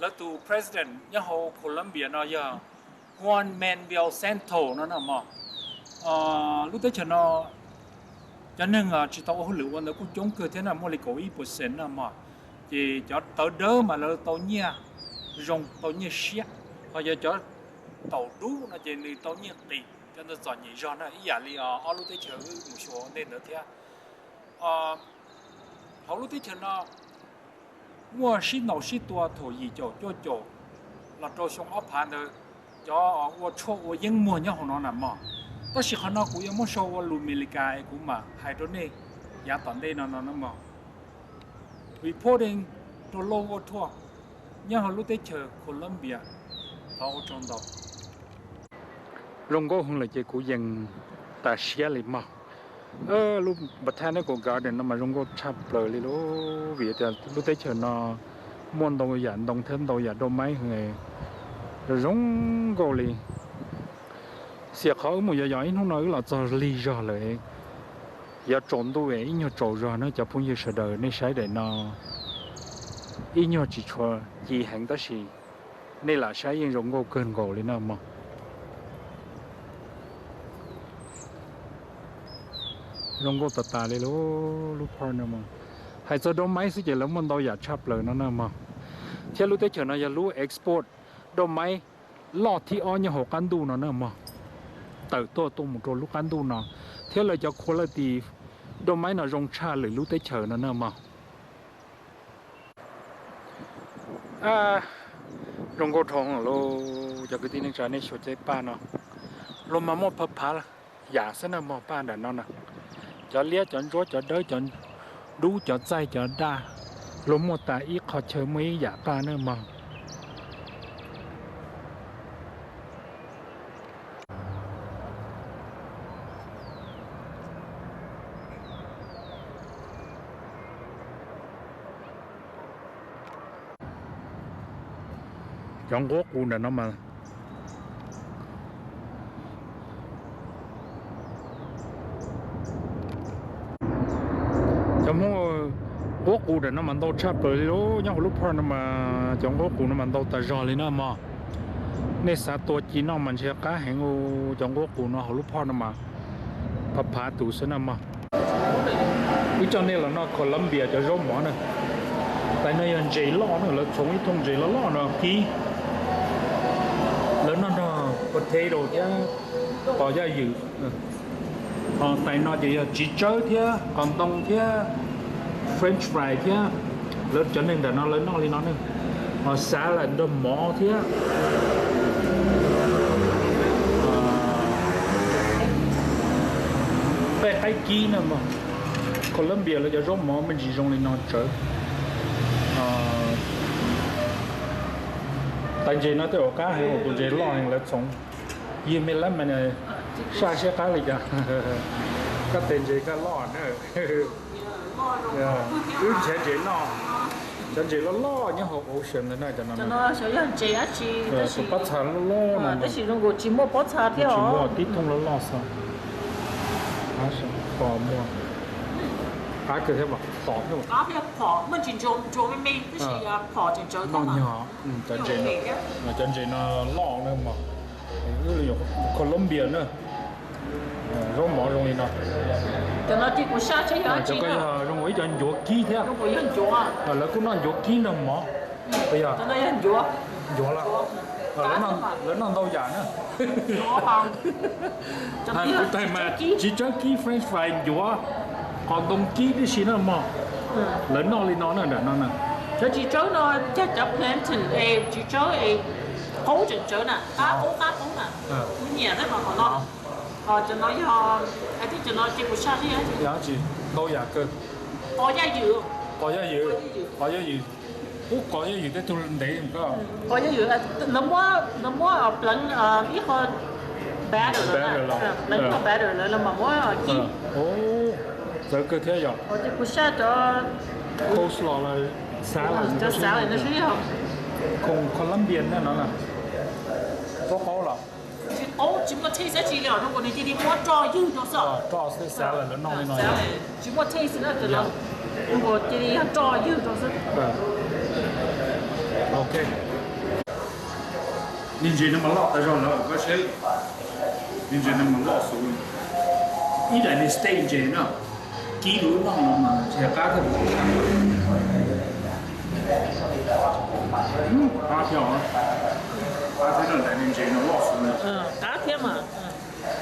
Lawv tus president nyob hauv Colombia no yog Juan Manuel Santos no na mog. Lub teb chaws no cov neeg tsis tau ua hauj lwm ua ntawd kuj coob kawg thiab na, muaj li kaum ib percent na mog. Ces cov tawv dawb mas lawv tau nyiaj zoo, tau nyiaj siab. Ho yog cov taum dub no ces nws tau nyiaj qis, cov ntawd txom nyem zog na, ib yam li ob lub teb chaws wb mus xyuas ua ntej ntawd thiab. Hauv lub teb chaws no muaj sib ntaus sib tua thaum yim caum cuaj caum los rau xyoo ob phav ntawd, cov ua tshuaj ua yeeb muag nyob hauv no na mog. Tab sis qhov no kuv yuav muab sau ua lus Amelikas es kuv mam hais rau nej yav tom ntej no no na mog. Reporting rau Lou World Tour nyob hauv lub teb chaws Colombia. Thov ua tsaug ntau. Zoo nkauj heev lawm ces kuv yees tas siab li mog. Lub Botanical Garden no mas zoo nkauj tshaj plaws li lauj, vim tias lub teb chaws no muaj ntau yam ntoo thiab ntau yam dau maib zoo nkauj li. Xiam qhov wb mus yos yos ib hnub no wb los txog lig zog lawm. Yuav tsaus ntuj es ib nyuag tsaus zog na cov phooj ywg sawv daws, nej saib daim no ib nyuag tsis tshua ci heev tab sis nej lam saib yeej zoo nkauj kawg nkaus li na mog. Zoo nkauj tas tas li lub park no mog. Hais txog dau maib xwb ces lawv muaj ntau yam tshaj plaws no na mog. Thiab lub teb chaws no yog lub export dau maib loj thib ob nyob hauv qab ntuj no na mog. Tawm tuaj tuaj mus rau lub qab ntuj no, thiab lawv cov quality dau maib no zoo tshaj lwm lub teb chaws no na mog. Zoo nkauj dhau lauj cov kwv tij neej tsa, nej xyuas cov paj no, luag mas muaj phav phav yam xwb na mog, paj nram no na. Cov liab cov ntsuab cov dawb cov dub cov txaij cov daj, luag muaj tas ib qho chaw muaj ib yam paj na mog. Cov nquab qus nram no mas, cov Hmoob nquab qus nram no mas ntau tshaj plaws li lauj. Nyob hauv lub park no mas cov nquab qus no mas ntau tas zog li na mog. Nej xav tua ci noj mas ntshe qab heev, cov nquab qus no hauv lub park no mas phav phav tus xwb na mog. Wb coj nej los noj Colombia cov zaub mov na. Tais no yog ntses loj na, lawv txhoov ib thooj ntses loj loj no kib. Lawv noj nrog potato thiab qos yaj ywm. Ho tais no ces yog txiv tsawb thiab qos ntoo thiab French fry thiab. Lawv cov neeg nram no lawv noj li no ne. Ho xav lawm nrog mov thiab nqaij qaib kib na mog. Colombia lawv cov zaub mov me ntsis zoo li no tsawv. Tais ntses no tej zaum qab heev, tus ntses loj heev lawv txhoov. Yig me lab mas saj siab qab li cas. Koj tes ntses koj loj na. Wb nrhiav ntses noj, cov ntses loj loj nyob hauv ocean ntawd na, cov no. Tus pob txha loj loj no tab sis zoo nkaus tsis muaj pob txha thiab, tsis muaj, tib thooj loj loj xwb. Pom muaj qab kawg thiab, pom thiab. Noj nyog cov ntses, cov ntses no loj na mog. Colombia na, zaub mov zoo li no. Cov ko yog zoo ib cov ncuav kib thiab. Lawv kuj noj ncuav kib nrog mov. Ncuav, lawv noj ntau yam na. Kuv tais mas txiv tsawb kib French fry, ncuav, qos ntoo kib tib si na mog. Lawv noj li no na, nram no na. Cov txiv tsawb no cog cov plantain es txiv tsawb es qoob tseem tsawv na, qab qoob qab qoob na. Kuv nyiam thiab mas qhov no. Ho cov no yog, hais tias cov no ces kuv saj thiab. Yog tsis ntau yam kawg. Qos yaj ywm. Qos yaj ywm. Qos yaj ywm. Ub, qos yaj ywm tej tug ntev koj. Qos yaj ywm, lawv muab, lawv muab pleev ib qho batter los, pleev ib qho batter lawm los mam muab kib. Txawv kawg thiab yom. Kuv saj cov coleslaw los salad, cov salad no sib yog. Khoom Colombian no na. Qaub qaub los? Tsis qaub, tsis muaj taste dab tsi li os, zoo nkaus nws cia li muab roj ywg rau xwb. Roj xwb, salad lawv noj li no. Tsis muaj taste na, zoo nkaus cia li yog roj ywg rau xwb. Ok. Niag ntses no mas loj tas zog lawm koj seb. Niag ntses no mas loj xwb. Ib daim niag steak ntses no, kib rau lub no no mas ntshe qab thiab. Qab thiab, qab thiab, daim niag ntses no loj xwb na. Qab thiab mas.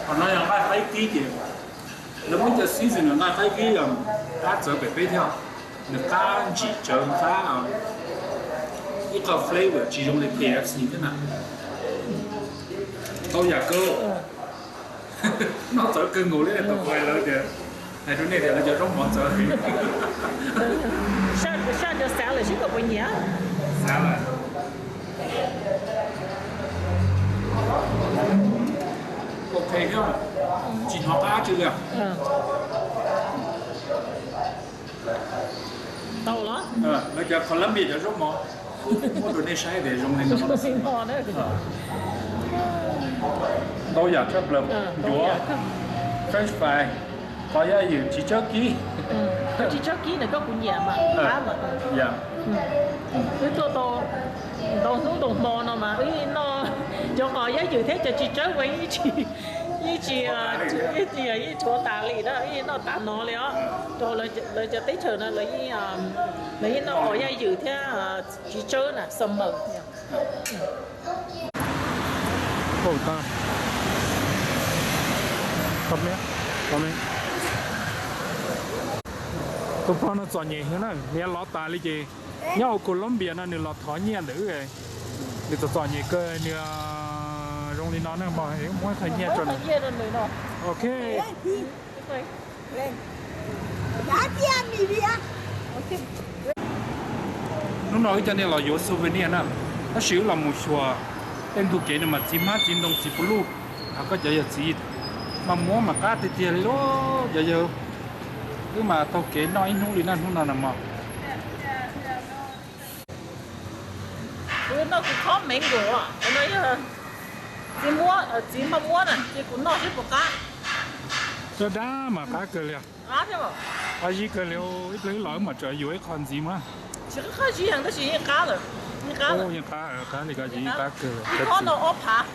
Qhov no yog nqaij qaib kib ces lawv muab cov season nqaij qaib kib, qab txawv pem peb thiab. Nws qab ntsim tsawv, qab ib qho flavor tsis zoo li K F C thiab na. Tau yam kawg. Noj txawv kawg nkaus li, tau qhia lawv tias, hais rau nej tias lawv cov zaub mov txawv heev. Saj cov salad seb koj puas nyiam. Salad. Ok thiab, tsis hnov qab tsi li. Tau los? Lawv cov Colombia cov zaub mov, muab rau nej saib tias zoo li no. Ntau yam tshaj plaws, ncuav, French fry, qos yaj ywm tsis tsawb kib. Tsis tsawb kib na, koj kuv nyiam mas, qab mas. Wb tuaj tau ntau hnub ntau hmo no mas wb noj cov qos yaj ywm thiab cov tsis tsawb ua ib tsis, ib tsis, yeej tshuav tas li na, yeej noj tas no li os. Rau lawv cov teb chaws no lawv yeej noj qos yaj ywm thiab tsis tsawb na, summer. Tus pog no txom nyem heev na, nws lov tas li ces nyob hauv Colombia no nws los thov nyiaj ntawm wb, nws txom txom nyem kawg, nws zoo li no na, muab qhov nyiaj rau nws. Ok. Hnub no wb coj nej los yuav souvenir na, tab sis wb los mus xyuas tej ntug kev no mas txiv hmab txiv ntoo txiv puv luj, koj cov yog txiv mas muab mas qab tiag tiag li lauj. Cov yawg wb mas taug kev noj ib hnub li na, hnub no na mog. Kuv noj kuv khob mango, no yog txiv muab, txiv maj muab na, ces kuv noj seb puas qab. Dab dab mas qab kawg li. Qab zib kawg li, ib pliag wb los wb mam tseem yuav ib qho ntxiv mas. Tsis qab zib heev tab sis yeej qab lawm. Yeej qab li koj zib, qab kawg. Ib khob no ob phav,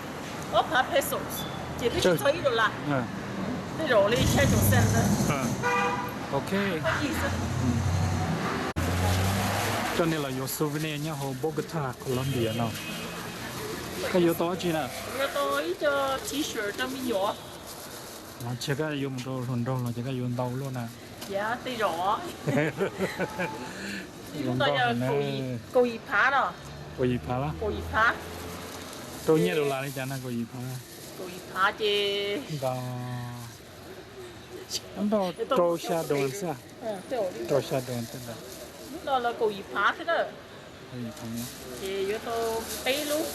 ob phav pesos, ces twb tsis txog ib dollar. Tej zaum li xya caum cent. Ok. Coj nej los yuav souvenir nyob hauv Bogota, Colombia no. Koj yuav tau dab tsi na? Yuav tau ib co t-shirt rau me nyuam. Los ntshai koj yuav mus rau hluas nraug los ces koj yuav ntau luaj na. Tej zaum. Lub no yog kaum yim phav no. Kaum yim phav los? Kaum yim phav. Rau nyiaj dollar li cas na kaum yim phav? Kaum yim phav ces ntau, rau xya dollar xwb. Rau xya dollar tej ntawd. Lub no los kaum yim phav thiab na. Ces yuav tau peb lub.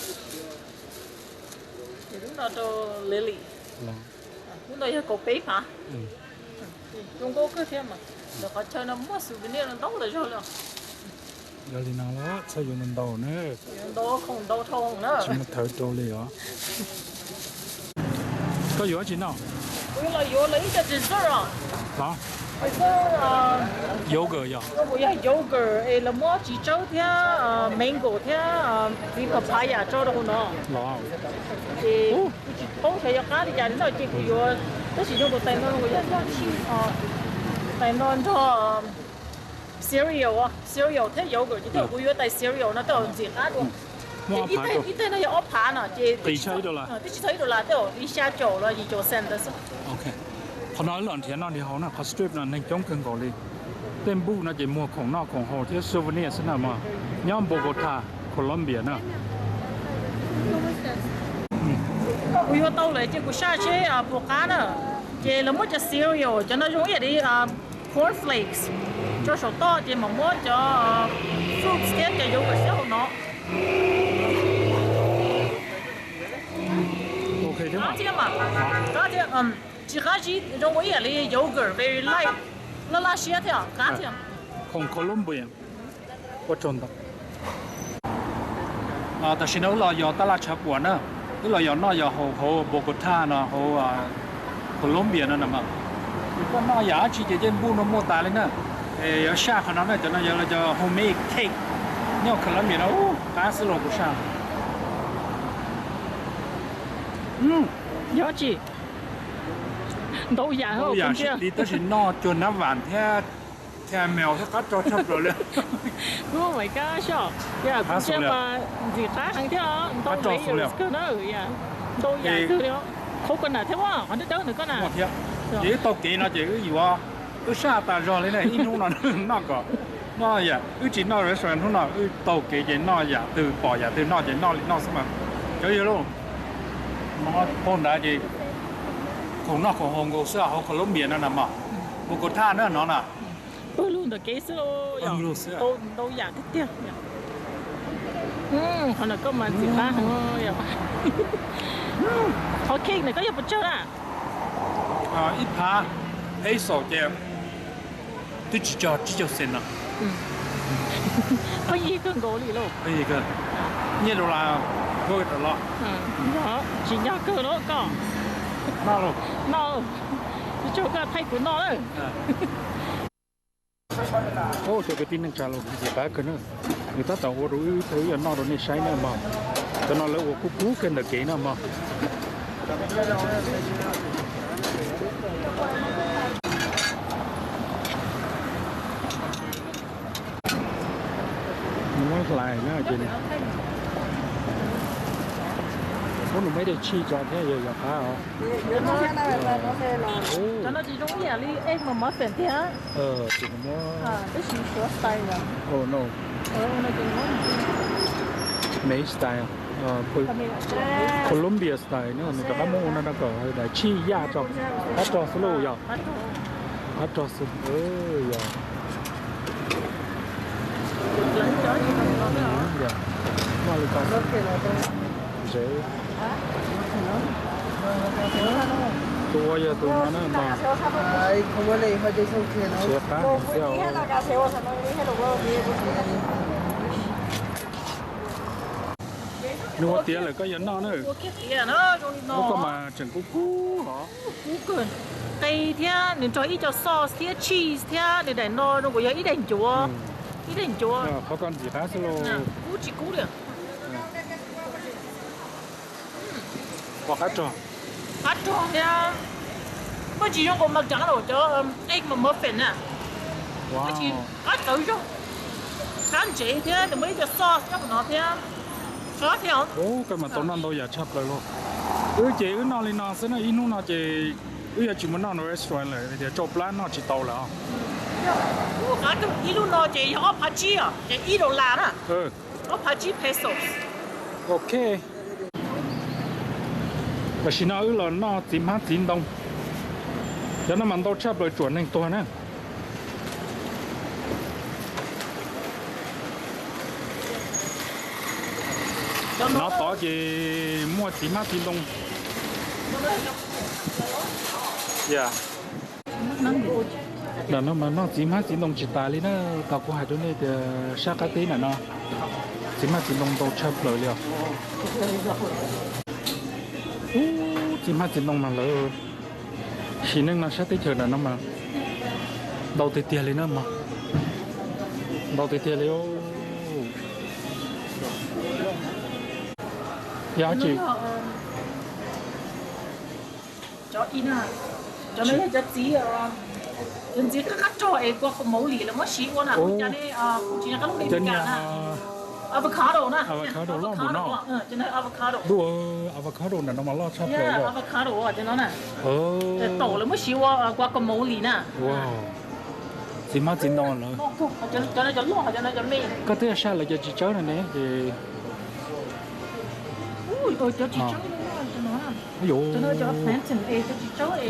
Ces lub no rau Lily. Lub no yog kaum peb phav. Zoo nkauj kawg thiab mas. Ntawm qhov chaw no muaj souvenir ntau lawm zog li. Yog li no los txhob yuav ntau ntau na. Ntau khoom ntau dhau na. Tsis muaj thawv rau li os. Koj yuav dab tsi noj? Kuv los yuav lawv ib co dessert os. Los? Yogurt yog? Kuv yog yogurt es lawv muab txiv tsawb thiab mango thiab txiv papaya tso rau hauv no. Los? Ces kuv tsis paub xyov yog qab li cas li no ces kuv yuav, tab sis zoo nkaus tais no yog, tais no nrog cereal, cereal thiab yogurt ces tej zaum kuv yuav tais cereal no tej zaum ntxim qab dua. Ib teg no yog ob phav no ces twb tsis txog ib dollar, tej zaum li xya caum los yim caum cent xwb. Qhov no wb los nrhiav noj nrhiav haus na, qhov strip no neeg coob kawg nkaus li. Tej npuj no ces muag khoom noj khoom haus thiab souvenir xwb na mog. Nyob Bogota, Colombia na. Kuv yuav tau lawm ces kuv saj seb puas qab na. Ces lawv muab cov cereal cov no zoo ib yam li corn flakes. Rau saum toj ces mam muab cov fruits thiab cov yogurt xwb hauv no. Qab thiab mas, qab thiab, tsis qab zib, zoo ua ib yam li yogurt, very light, laj laj siab thiab qab thiab. Khoom Colombia. Ua tsaug ntau. Tam sim no wb los yos tab laj tshav puam na, wb los yos noj yos haus hauv Bogota no, hauv Colombia no na mas. Koj noj yam dab tsi ces tej npuj no muaj tas li na. Yog saj qhov no na, cov no yog cov homemade cake nyob Colombia no, qab xwb los kuv saj. Yog tsi? Ntau yam, ntau yam sib tib tab sis noj cuag nab vam thiab caramel thiab qab rog tshaj plaws li. Oh my gosh, yog kuv ntsia mas ntxim qab heev thiab, ntau yam kawg na, ntau yam kawg li. Coconut thiab, qhov dawb dawb ntawd koj na. Ces wb taug kev no ces wb yuav, wb saj tas zog li na, ib hnub no noj kom, noj yam wb tsis noj restaurant hnub no, wb taug kev ces noj yam twg pom yam twg noj ces noj li noj xwb mas. Cov yog lauj, paug nrad ces khoom noj khoom haus nkaus xwb hauv Colombia no na mog. Bogota na no na. Pawg lug ntawm kev xwb lauj, ntau yam tiag tiag. Qhov ntawm koj mas ntxim qab heev. Qhov cake ntawm koj yog puas tsawg na? Ib phav peso ces twb tsis txog tsib caug cent no. Pheej yig kawg nkaus li lauj. Pheej yig kawg. Nyiaj dollar kuj rov los. Tsis nyog kawg lauj koj. Noj lauj. Noj lauj. Tsis tsaug koj thaij kuv noj lawm. Cov kwv tij neej tsa los ntxim qab kawg na. Nws tab tom ua rau wb, wb yuav noj rau nej saib na mog. Cov no lawv ua kub kub kawg ntawm kev na mog. Nws muab hlais na ces nws muab nws muaj ib daim tshij tso thiab yog yog qab os. Cov no ces zoo ib yam li egg McMuffin tiag. Tab sis nws muab, oh no, Mexican style, Colombia style na, nws rov qab muab ua no no kom daim tshij yaj tso, qab rog xwb lauj yog. Qab rog xwb yog. Noj li ko. Ntsev. Tus ua yog tus no na mas. Siav qab heev thiab os. Nws ua tiav lawm koj yuav noj na. Ua koj mas tseem kub kub hov. Kub kawg. Qe thiab nws nrog ib co sauce thiab cheese thiab nws daim no zoo nkaus yog ib daim ncuav. Ib daim ncuav. Qhov ko ntxim qab xwb lauj. Kub tsis kub li. Ua qab rog. Qab rog thiab. Muaj tsis zoo nkaus McDonald cov egg McMuffin na. Qab txawv zog. Qab ntsev thiab nws muaj ib co sauce nyob hauv no thiab. Qab thiab. Koj mas tau noj ntau yam tshaj plaws lauj. Wb ces wb noj li no xwb na, ib hnub no ces wb yuav tsis mus noj restaurant lawm tias tsau plab noj tsis tau lawm. Ib lub no ces yog ob phav tsib os, ces ib dollar na. Ob phav tsib pesos. Ok. Tam sim no wb los noj txiv hmab txiv ntoo. Cov no mas ntau tshaj plaws tsuam neeg tuag na. Nov tod ces muaj txiv hmab txiv ntoo. Ntawm no mas noj txiv hmab txiv ntoo tsis tas li na. Tau kuv hais rau nej tias sab qab teb ntawm no txiv hmab txiv ntoo ntau tshaj plaws li os. Ub, txiv hmab txiv ntoo mas lawv sim neej no sab teb chaws ntawm no mas ntau tiag tiag li na mog. Ntau tiag tiag li. Yog tsis cov no yog cov txiv, cov ntxiv qab qab rog es guacamole lawv muab siv ua na, kuv cas ne, kuv tsis nco qab lub npe Meskas na. Avocado na. Avocado loj mus no. Avocado ntawm no mas loj tshaj plaws. Avocado cov no na. Taum lawv muab siv ua guacamole na. Txiv hmab txiv ntoo lawm. Cov no cov loj, cov no cov me. Koj twb saj lawv cov txiv tsawb no ne ces. Cov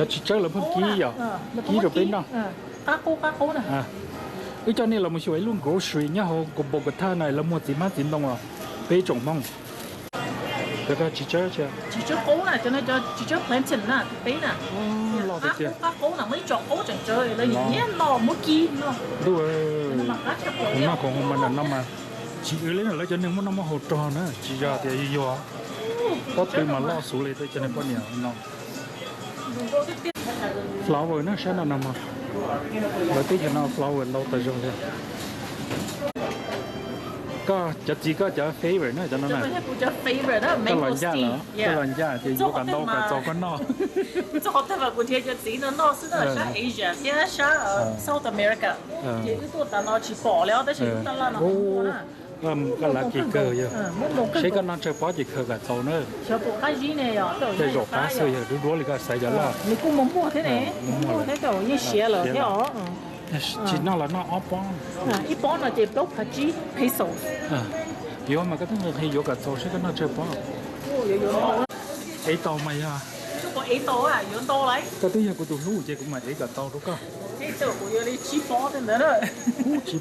txiv tsawb lawv pheej kib yom, kib rau peb noj. Qab qub qab qub na. Wb coj nej los mus xyuas ib lub grocery nyob hauv Bogota no, lawv muag txiv hmab txiv ntoo os, peb tsoom Hmoob. Cov ko txiv tsawb, txiv tsawb qaub na, cov no cov txiv tsawb plantain na, peb na. Qab qaub, qab qaub na, muaj ib tsoom qaub tseem tsawv, lawv nyiam noj muab kib noj. Ntuj, noj khoom mas nram no mas tsis ua li lawv cov neeg muaj noj muaj haus rog na, tsis yog tias yog pob tw mas loj xwb li tej cov neeg poj niam no. Flower na, sab no no mas lawv teb chaws no flower ntau tas zog li. Koj cov txiv, koj cov favorite na cov no na. Koj los ncaj lawm, koj los ncaj ces yuav kom ntau kom txaus koj noj. Txog qhov twg mas kuv nrhiav cov txiv no noj xwb na, sab Asia thiab sab South America. Ces wb tuaj tas no tsis pom li os, tab sis lub taj laj no muaj na. Koj lucky kawg yog. Seb koj noj tsawg pob ces khaws kom txaus na. Tej zaum qab xwb yog duab duab li koj xaiv cov loj. Nws kuj muaj muaj thiab ne, muaj muaj thiab, yeej siav lawm thiab os. Tsis noj los noj ob pob. Ib pob no ces plaub phav tsib pesos. Yuav mas koj twb nqhis yuav kom txaus seb koj noj tsawg pob. Ev tau mas yog. Koj twb yog kuv tus hlub ces kuv mam ev kom tau rau koj. Ub, tsib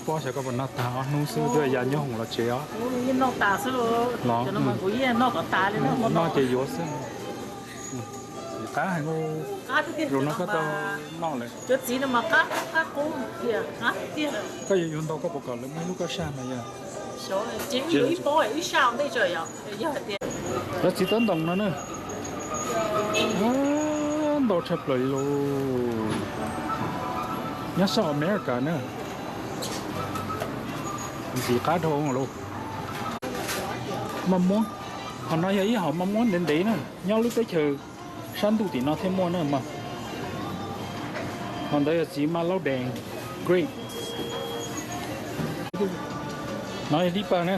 pob xyov koj puas noj tag ob hnub xwb twb ya nyob hoom los tsev os. Los, noj ces yuav xwb. Qab heev, zaum no koj tau noj lawm. Koj yuav yuav ntau koj puas kom lawv muab ib lub koj saj mas yog. Cov txiv tab ntoos no na, ntau tshaj plaws li lauj. Nyob South America na, ntxim qab dhau lauj. Maj muab, qhov no yog ib hom maj muab ntev ntev na, nyob lub teb chaws sab ntuj tim no thiaj muaj na mas. Hom ntawd yog txiv maj laub dees, grape. No yog tib pawg na.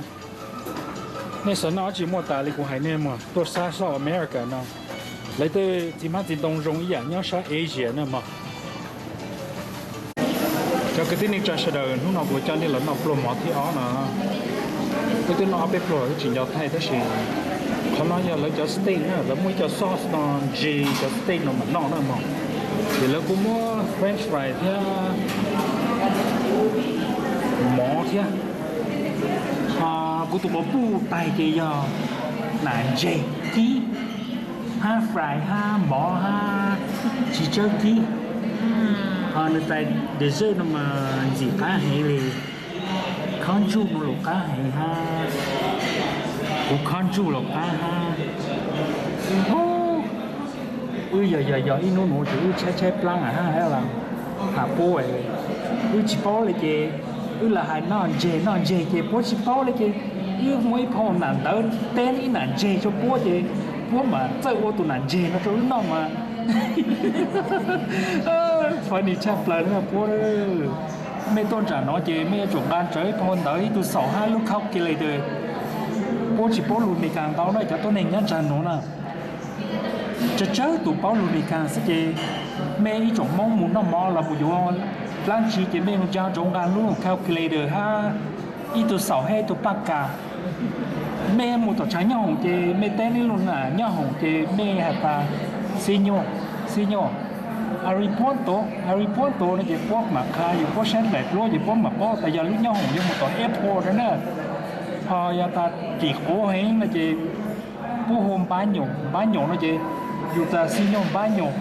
Nej xav noj dab tsi muaj tas li kuv hais nej mas tuaj sab South America no. Lawv tej txiv hmab txiv ntoo zoo ib yam nyob sab Asia na mog. Cov kwv tij neej tsa sawv daws, hnub no kuv coj nej los noj pluag mov thib ob no. Wb twb noj ob peb pluag wb tsis nco thaij tab sis qhov no yog lawv cov steak na, lawv muaj ib co sauce no ntse cov steak no mam noj na mog. Ces lawv kuj muab french fry thiab mov thiab. Kuv tus quas puj tais ces yog nam ntseg kib hab fry hab mov hab txiv tsawb kib. Ho nws tais dessert no mas ntxim qab heev li. Khob ntsuj no los qab heev hab, kuv khob ntsuj los qab hab. Wb yog yog yog ib hnub nuav ces wb tshaib tshaib plaab hab hab has puab, wb tsis paub li ces wb lam hais noj ntseg noj ntseg ces puab tsis paub li ces wb muaj ib phau nam ntawv teb ib nam ntseg rua puab ces puab mam txawj ua tus nam ntseg no rua wb noj mas. Funny tshaj plaws puab. Mej tuaj ntsam no ces mej yuav tsum nqa rawv ib phau ntawv, ib tug xaum hab lub calculator. Puab tsis paub lug Meskas ntau na, cov tuab neeg nyob ntsag nuav na. Tsawg tsawg tus paub lug Meskas xwb ces mej ib tsoom Moob mus noj mov los mus yuav dlaab tsi ces mej mus nco rawv nqa lub calculator hab ib tug xaum hab ib tug paj kas. Mej mus tom tshav nyob hoom ces mej teb neb lub nam nyob hoom ces mej has tas, Xib nyuaj, xib nyuaj, a ri puab tuv, a ri puab tuv no ces puab mam qha yus, puab saib daim duab ces puab mam paub tas yog lub nyob hoom yuav mus tom airport na. Ho yog tas tim quav heev no ces puab hu npab nyuam, npab nyuam no ces yus tas xib nyuaj npab nyuam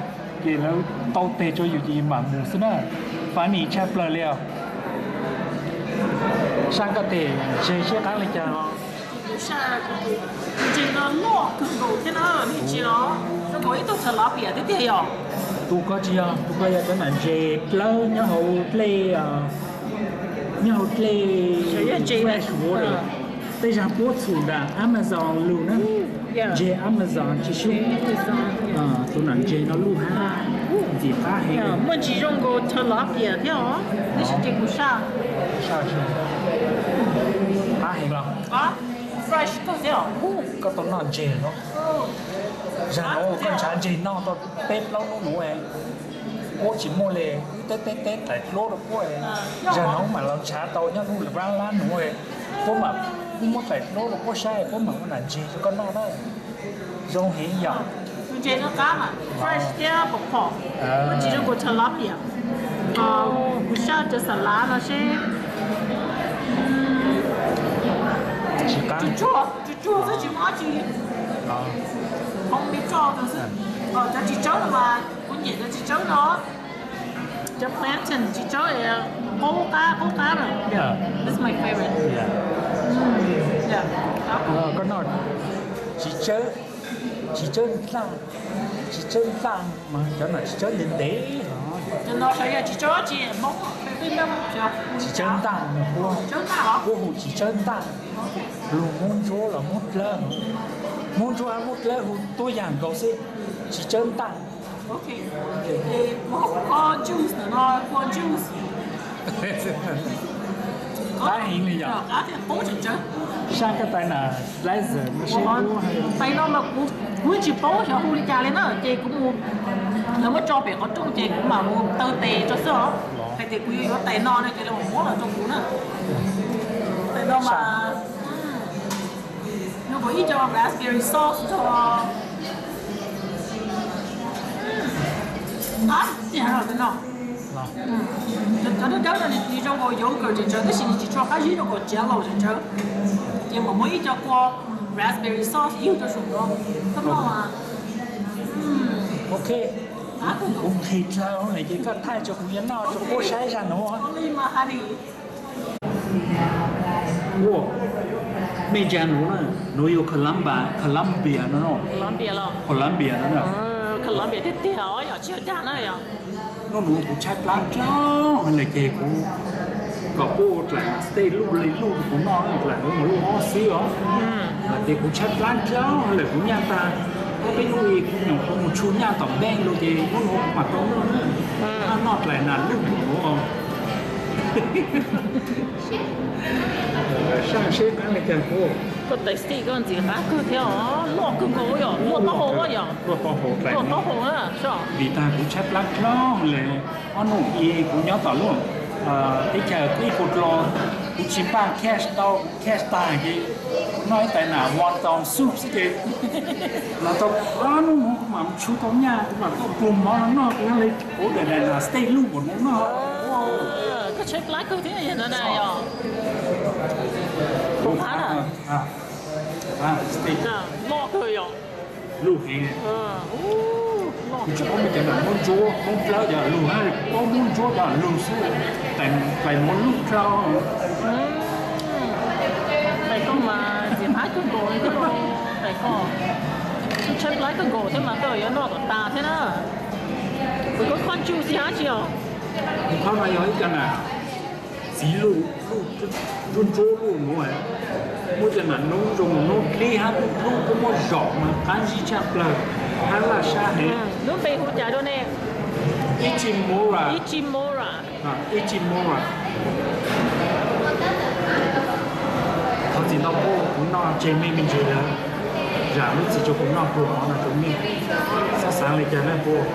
ces lawv tau teg rua yus ces yus mam mus xwb na. Funny tshaj plaws li os. Saab koj tes ntseg seb qaab le caag os. Ntseg no loj kawg nkaus thiab na, nej tsis os, zoo nkaus ib tug tilapia tiag tiag yom. Tus ko tsis yog, tus ko yog cov nam ntseg plawb nyob hauv dlej, nyob hauv dlej fresh water. Tej zag puab txhum nram Amazon lug na. Ntseg Amazon tsis sub. Tus nam ntseg no luj hab ntxim qab heev. Muaj ntsis zoo nkaus tilapia thiab os, tab sis ces kuv saj. Saj, qab heev los? Fresh kawg thiab os. Koj tau noj ntseg los? Zag nuav koj nrhav ntseg noj tau peb plaub hnub nuav, puab tsis muaj li, wb teb teb teb taim duab rau puab. Zag nuav mam los nrhav tau nyob lub lab lab nuav, puab mam, wb muab taim duab rau puab saib puab mam ua nam ntseg rau koj noj na. Zoo heev yom. Tus ntses no qab mas fresh thiab pom phom, tsis zoo nkaus tilapia. Kuv saj cov xas lav no seb. Tsis qab. Tsuag tsuag xwb tsis muaj dab tsi. Hoob peb tso xwb. Cov txiv tsawb no mas kuv nyiam cov txiv tsawb no. Cov plantain txiv tsawb qaub qab qaub qab na. This is my favorite. Koj noj txiv tsawb, txiv tsawb ntaj, txiv tsawb ntaj mas cov no txiv tsawb ntev ntev. Cov no xyov yog txiv tsawb dab tsi Hmoob, txiv tsawb ntaj no, puab hu txiv tsawb ntaj. Lus Hmoob Ntsuab los Hmoob Dlawb, Hmoob Ntsuab Hmoob Dlawb hu tuab yam nkaus xwb, txiv tsawb ntaj. Qab heev li yom. Saj koj tais na, blazer no seb. Tais no mas kuv, kuv tsis paub xyov hu li cas li na ces kuv mus, lawv muab tso pem qhov rooj ces kuv mam mus taw tes rau xwb os. Hais tias kuv yuav yuav tais no no ces lawv mam muab los rau kuv na. Tais no mas nws kuj ib co raspberry sauce rau. Qab tiag no. Cov dawb dawb no nws zoo nkaus yogurt tseem tsawv tab sis nws tsis tshua qab zib zoo nkaus Jello tseem tsawv. Ces mam muab ib co kua raspberry sauce ib rau saum no. Koj noj mas. Ok. Kuv nqhis dlawg lawm ces koj thaij tso kuv yuav noj rau puab saib zaj nuav. Ua, mej zaj nuav na, nuav yog Colombia, Colombia no, Colombia no na. Colombia tiag tiag os, yog tsis yog dag na yog. Nub nuav kuv tshaib plab dlawg lawm ces kuv kom puab ua dlaim state luj li luj rau kuv noj, dlaim nuav mas luj ob xwb os. Ces kuv tshaib plab dlawg lawm kuv nyaj tag, ob peb hnub kuv nyuam qhuav mus tshua nyaj tom npeej lawm ces nub nuav kuv mam tau noj na. Noj dlaim nas luj nuav. Saj seb qab li cas kuv. Koj tais xij koj ntxim qab kawg thiab os, loj kawg nkaus yom, luaj taub hau yom. Luaj taub hau dlaim, luaj taub hau na. Vim tas kuv tshaib plab dlawg lawm, ob hnub i kuv nyob tom lub teb chaws ib puas dlo, kuv tsis npaj cash tau, cash tag ces noj ib tais nas one dollar soup xwb ces los tau ob hnub nuav kuv mam tshua tau nyaj, kuv mam tau pluag mov no noj, kuv yog li kuv daim nas state luj npaum nuav noj. Koj tshaib plab kawg thiab yog na yog. Loj kawg yom. Luj heev. Kuv tsis paub mej cov nam Moob Ntsuab, Moob Dlawb cov lug, paub Moob Ntsuab cov lug xwb. Tais nuav luj dlawg. Tais koj mas ntxim qab kawg nkaus li thiab lauj. Tais koj tshaib plab kawg nkaus thiab mas koj yuav noj kom tas thiab na. Kuv koj koj tsuj xyab tsi os. Qhov no yog ib co nas txiv luj, luj ntsuab ntsuab luj nuav, muab cov nas noob zoo noob dlib hab dub dub, koj muab zaum mas qab zib tshaj plawg hab laj sab heev. Lub npe hu cas rau ne? Ichimora. Ichimora. Ichimora. Thov txim ntau puab, kuv noj tseg mej me ntsis lawm. Zam lub txim rua kuv noj pluag qhov no rua mej. Xob xaav le caag na puab.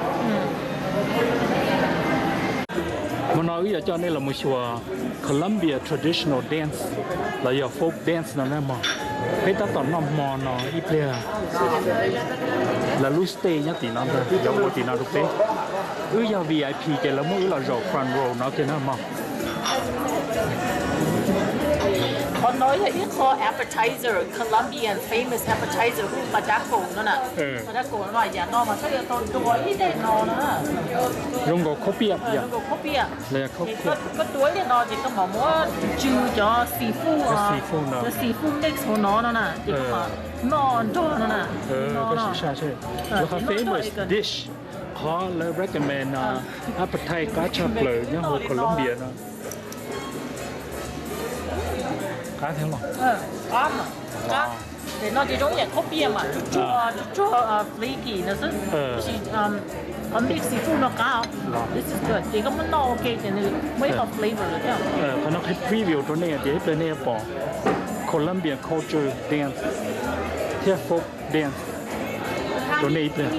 Hmo no wb yuav coj nej los mus xyuas Colombia traditional dance los yog folk dance no na mog. Peb tab tom noj hmo no ib pliag, lawv lub stage nyob tim no ntag, yuav ua tim no rau peb. Wb yog V I P ces lawv muab wb los zaum front row no kiag na mog. Qhov no yog ib qho appetizer, Colombian famous appetizer hu Madaco no na. Madaco no yam no mas koj yuav tau dua ib daim no no na. Zoo nkaus khaub piam, zoo nkaus khaub piam. Koj dua ib daim no ces koj mam muab tsw cov seafood, cov seafood mix hauv no no na, ces koj mam noj nrog no na. Lawv qhov famous dish, qhov lawv recommend appetite qab tshaj plaws nyob hauv Colombia no. Qab thiab los? Qab. Daim no ces zoo yam khaub piam mas tsuag tsuag, tsuag tsuag flaky no xwb. Tab sis qhov mix seafood no qab os. This is good. Ces koj muab noj ua ke ces nws muaj ib qho flavor lawm thiab. Qhov no qhib preview rau nej tias ib pliag nej yuav pom Colombian culture dance thiab folk dance rau nej ib pliag.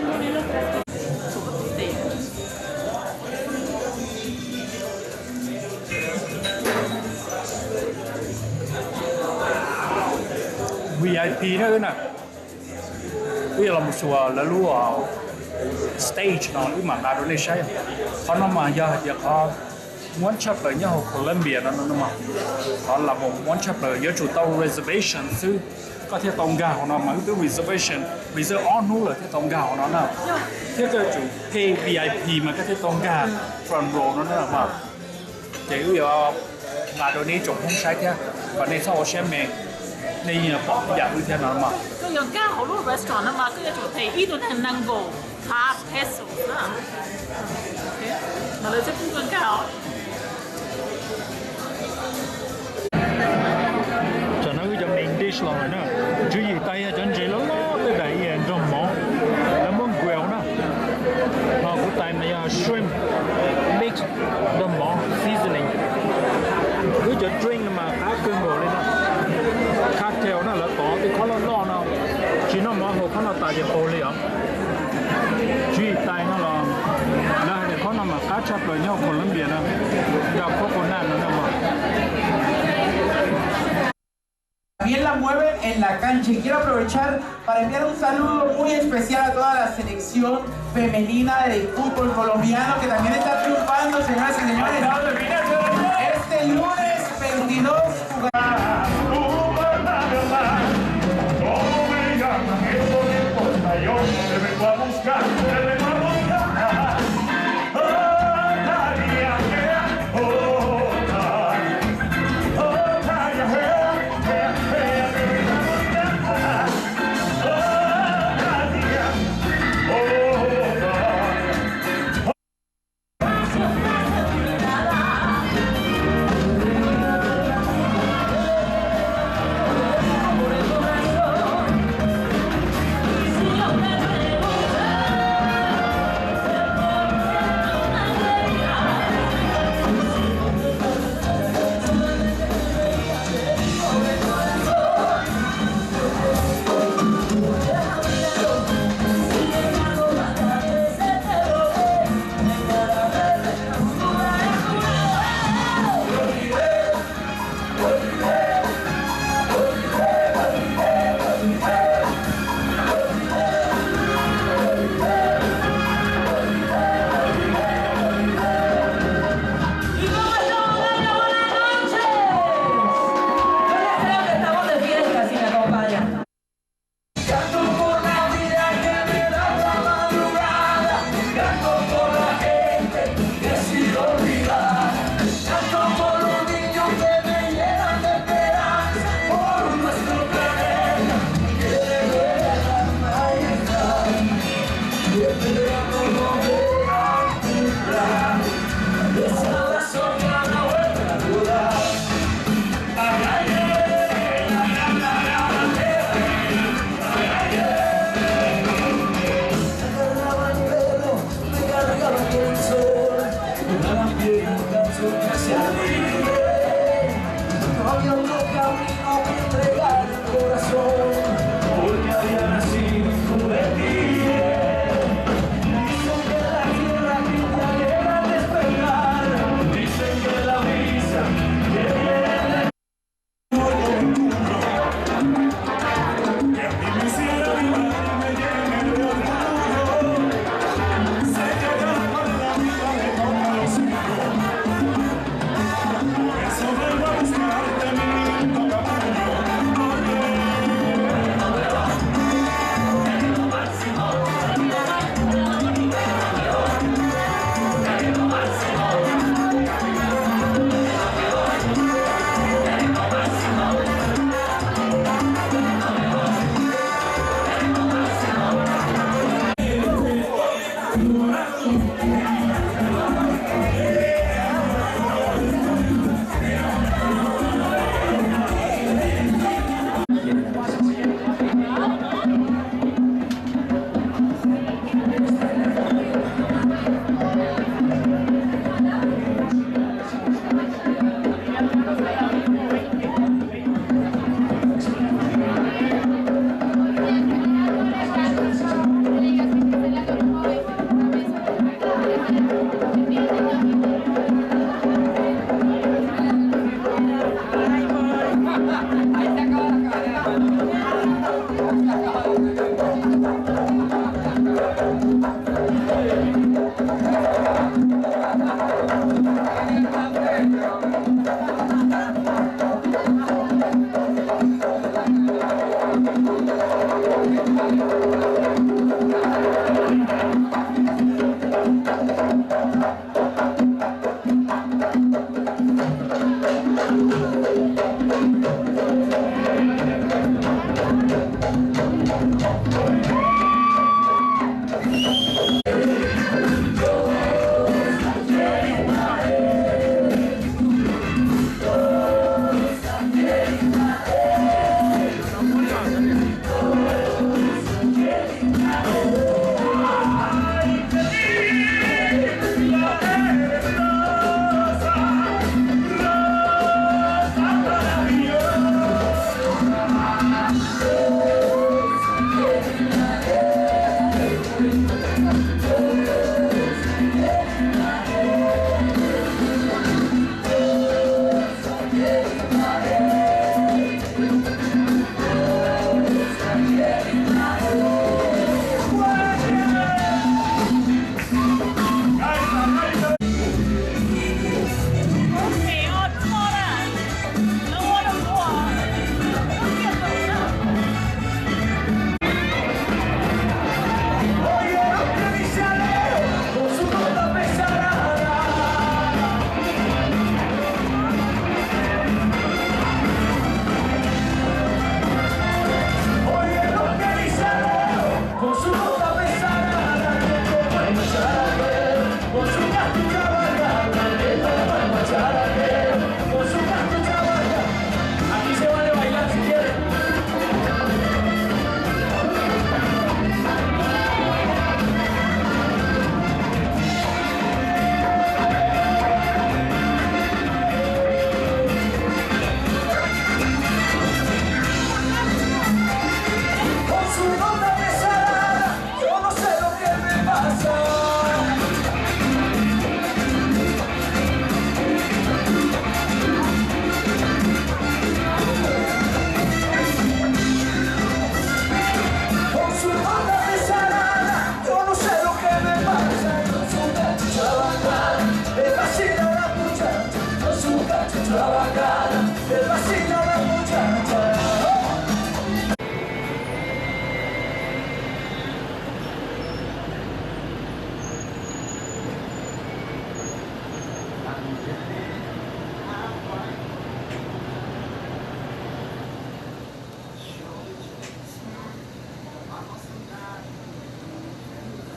V I P na, wb na, wb yuav los mus xyuas lawv lub stage no wb mam nqa rau nej saib. Qhov no mas yog hais tias qhov Muab tshaj plaws nyob hauv Colombia no no mas, qhov los mus muab tshaj plaws yuav tsum tau reservation xwb, koj thiaj tau nkag hauv no mas wb twb reservation, reserve ob hnub lawm thiaj tau nkag hauv no na. Thiab koj yuav tsum pay V I P mas koj thiaj tau nkag front row no na mas. Ces wb yuav nqa rau nej ib tsoom Hmoob saib thiab, kom nej txhob ua siab me, nej yeej yuav pom ib yam wb thiab no mas. Koj yuav nkag hauv lub restaurant no mas koj yuav tsum them ib tug neeg nees nkaum phav pesos na. Mas lawv thiaj pub koj nkag os. Tsam no wb cov main dish los lawm na. Tswv yim tais yog cov ntses loj loj tej daim nrog mov, lawv muab grill na. Ho kuv tais mas yog shrimp mix nrog mov seasoning. Wb cov drink no mas qab kawg nkaus li no. Cocktail no lawv tov tej khob loj loj no, tsis noj mov haus khob no tas ces qaug li os. Tswv yim tais no los lawv hais tias khob no mas qab tshaj plaws nyob Colombia no, nrog coconut no no mas. También la mueven en la cancha. Y quiero aprovechar para enviar un saludo muy especial a toda la selección femenina del fútbol colombiano que también está triunfando, señoras y señores. Este lunes veintidós jugará.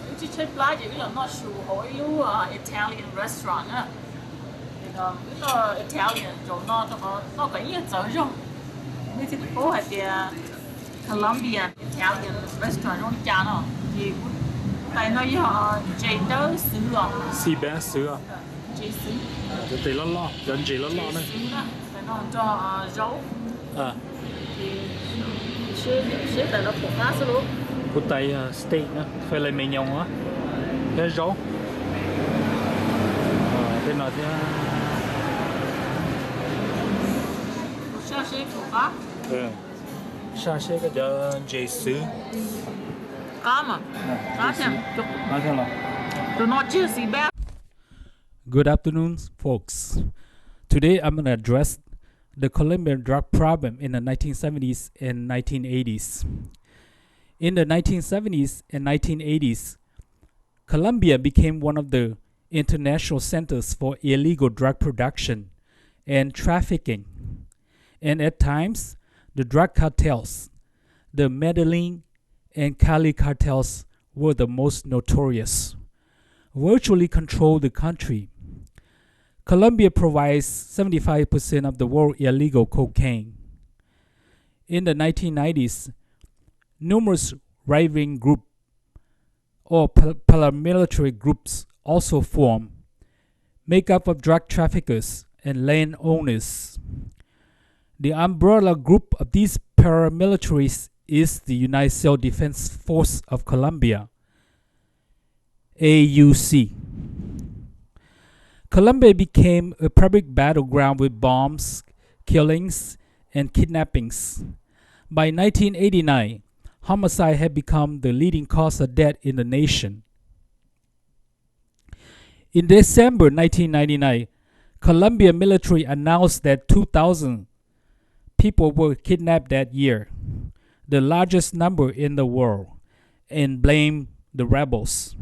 Wb tsis tshaib plab ces wb los noj su hauv ib lub Italian restaurant na. Wb noj Italian zaum no rau qhov noj kom ib yam txawv zog. Nej thiaj paub hais tias Colombian Italian restaurant zoo li cas no. Ces kuv tais no yog ntses dawb xwb os. Sea bass xwb. Ntses xwb. Cov tes loj loj, cov ntses loj loj na. Xwb na, tais no nrog zaub. Ces seb tais no pom qab xwb lauj. Kuv tais steak na, filet mignon thiab zaub. Tej no thiab. Kuv saj seb pom qab. Saj seb koj cov ntses xwb. Qab mas. Qab thiab. Tus no tsiag xis bab. Good afternoon, folks. Today I'm gonna address the Colombian drug problem in the nineteen seventies and nineteen eighties. In the nineteen seventies and nineteen eighties, Colombia became one of the international centers for illegal drug production and trafficking, and at times, the drug cartels, the Medellin and Cali cartels, were the most notorious, virtually controlled the country. Colombia provides seventy-five percent of the world illegal cocaine. In the nineteen nineties, numerous rivaling groups or pa-, paramilitary groups also formed, make up of drug traffickers and landowners. The umbrella group of these paramilitaries is the United States Defense Force of Colombia, A U C. Colombia became a public battleground with bombs, killings, and kidnappings. By nineteen eighty-nine, homicide had become the leading cause of death in the nation. In December nineteen ninety-nine, Colombia military announced that two thousand people were kidnapped that year, the largest number in the world, and blamed the rebels.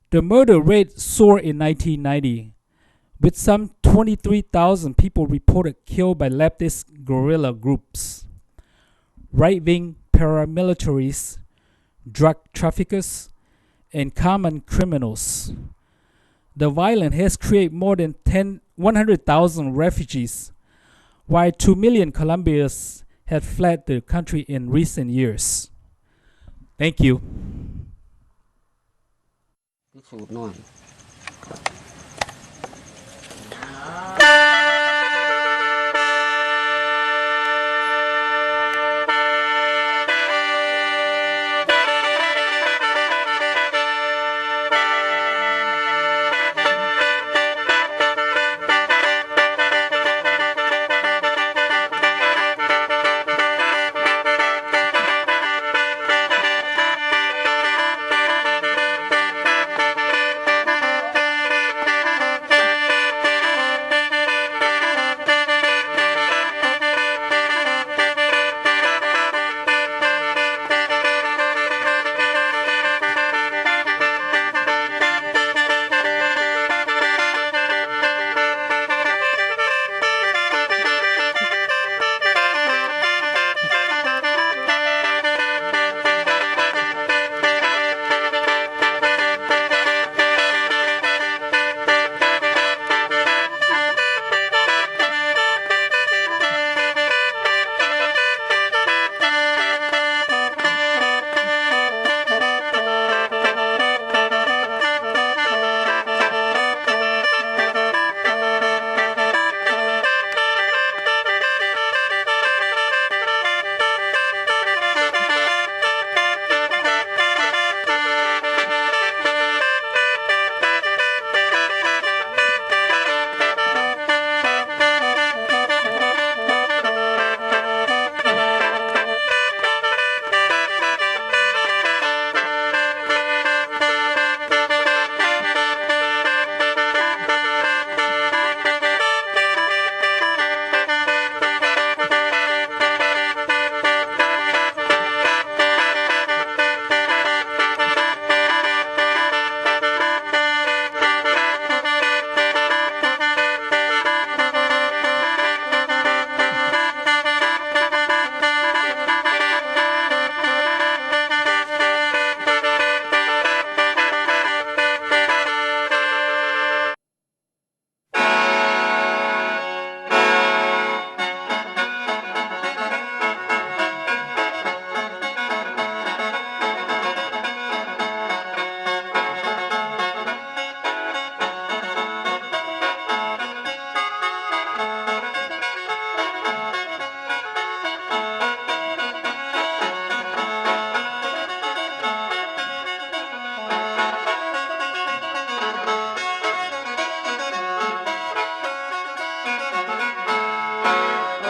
The murder rate soared in nineteen ninety, with some twenty-three thousand people reported killed by leftist guerrilla groups, right-wing paramilitaries, drug traffickers, and common criminals. The violence has created more than ten, one hundred thousand refugees, while two million Colombians have fled the country in recent years. Thank you.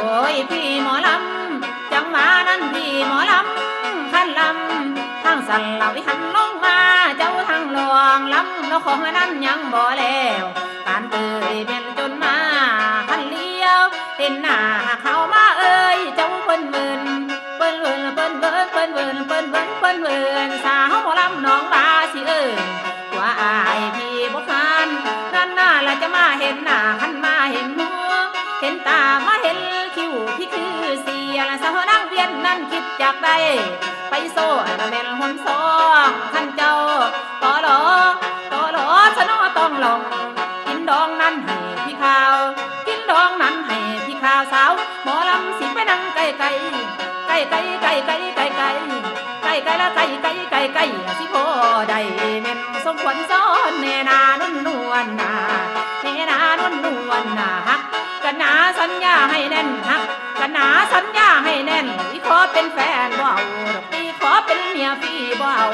Ua ib phim mov lam, cov mas nan phim mov lam, khab lam, thaj xav laus ib khab looj mas cov thaj looj lam, lub qhov nas nyav npog lawm, kas twm me cov mas khab liab, tes nas has qhau mas cov poj npawg, poj npawg, poj npawg, poj npawg, poj npawg, xav hauv mov lam noo vas xis, ua ib phim mov khab, nas nas los cov mas heev nas khab mas heev hmua, heev tas mas heev khib khib xis, xav hauv nas vias nas khib caj dai, pais xauj nas me hmua xauj khab cau, tod los, tod los txhob noj tooj loos, kib nroo nas hais phim khaus, kib nroo nas hais phim khaus xaus, mov lam xis peb nas kaij kaij, kaij kaij kaij kaij kaij kaij, kaij kaij los kaij kaij kaij kaij xis pog dais me xoo khuam xoob ne nas nuj nuav nas, ne nas nuj nuav nas hab, kas nas xab yaj hais neej hab, kas nas xab yaj hais neej, ib qho peb fam npau, ib qho peb niam fim npau.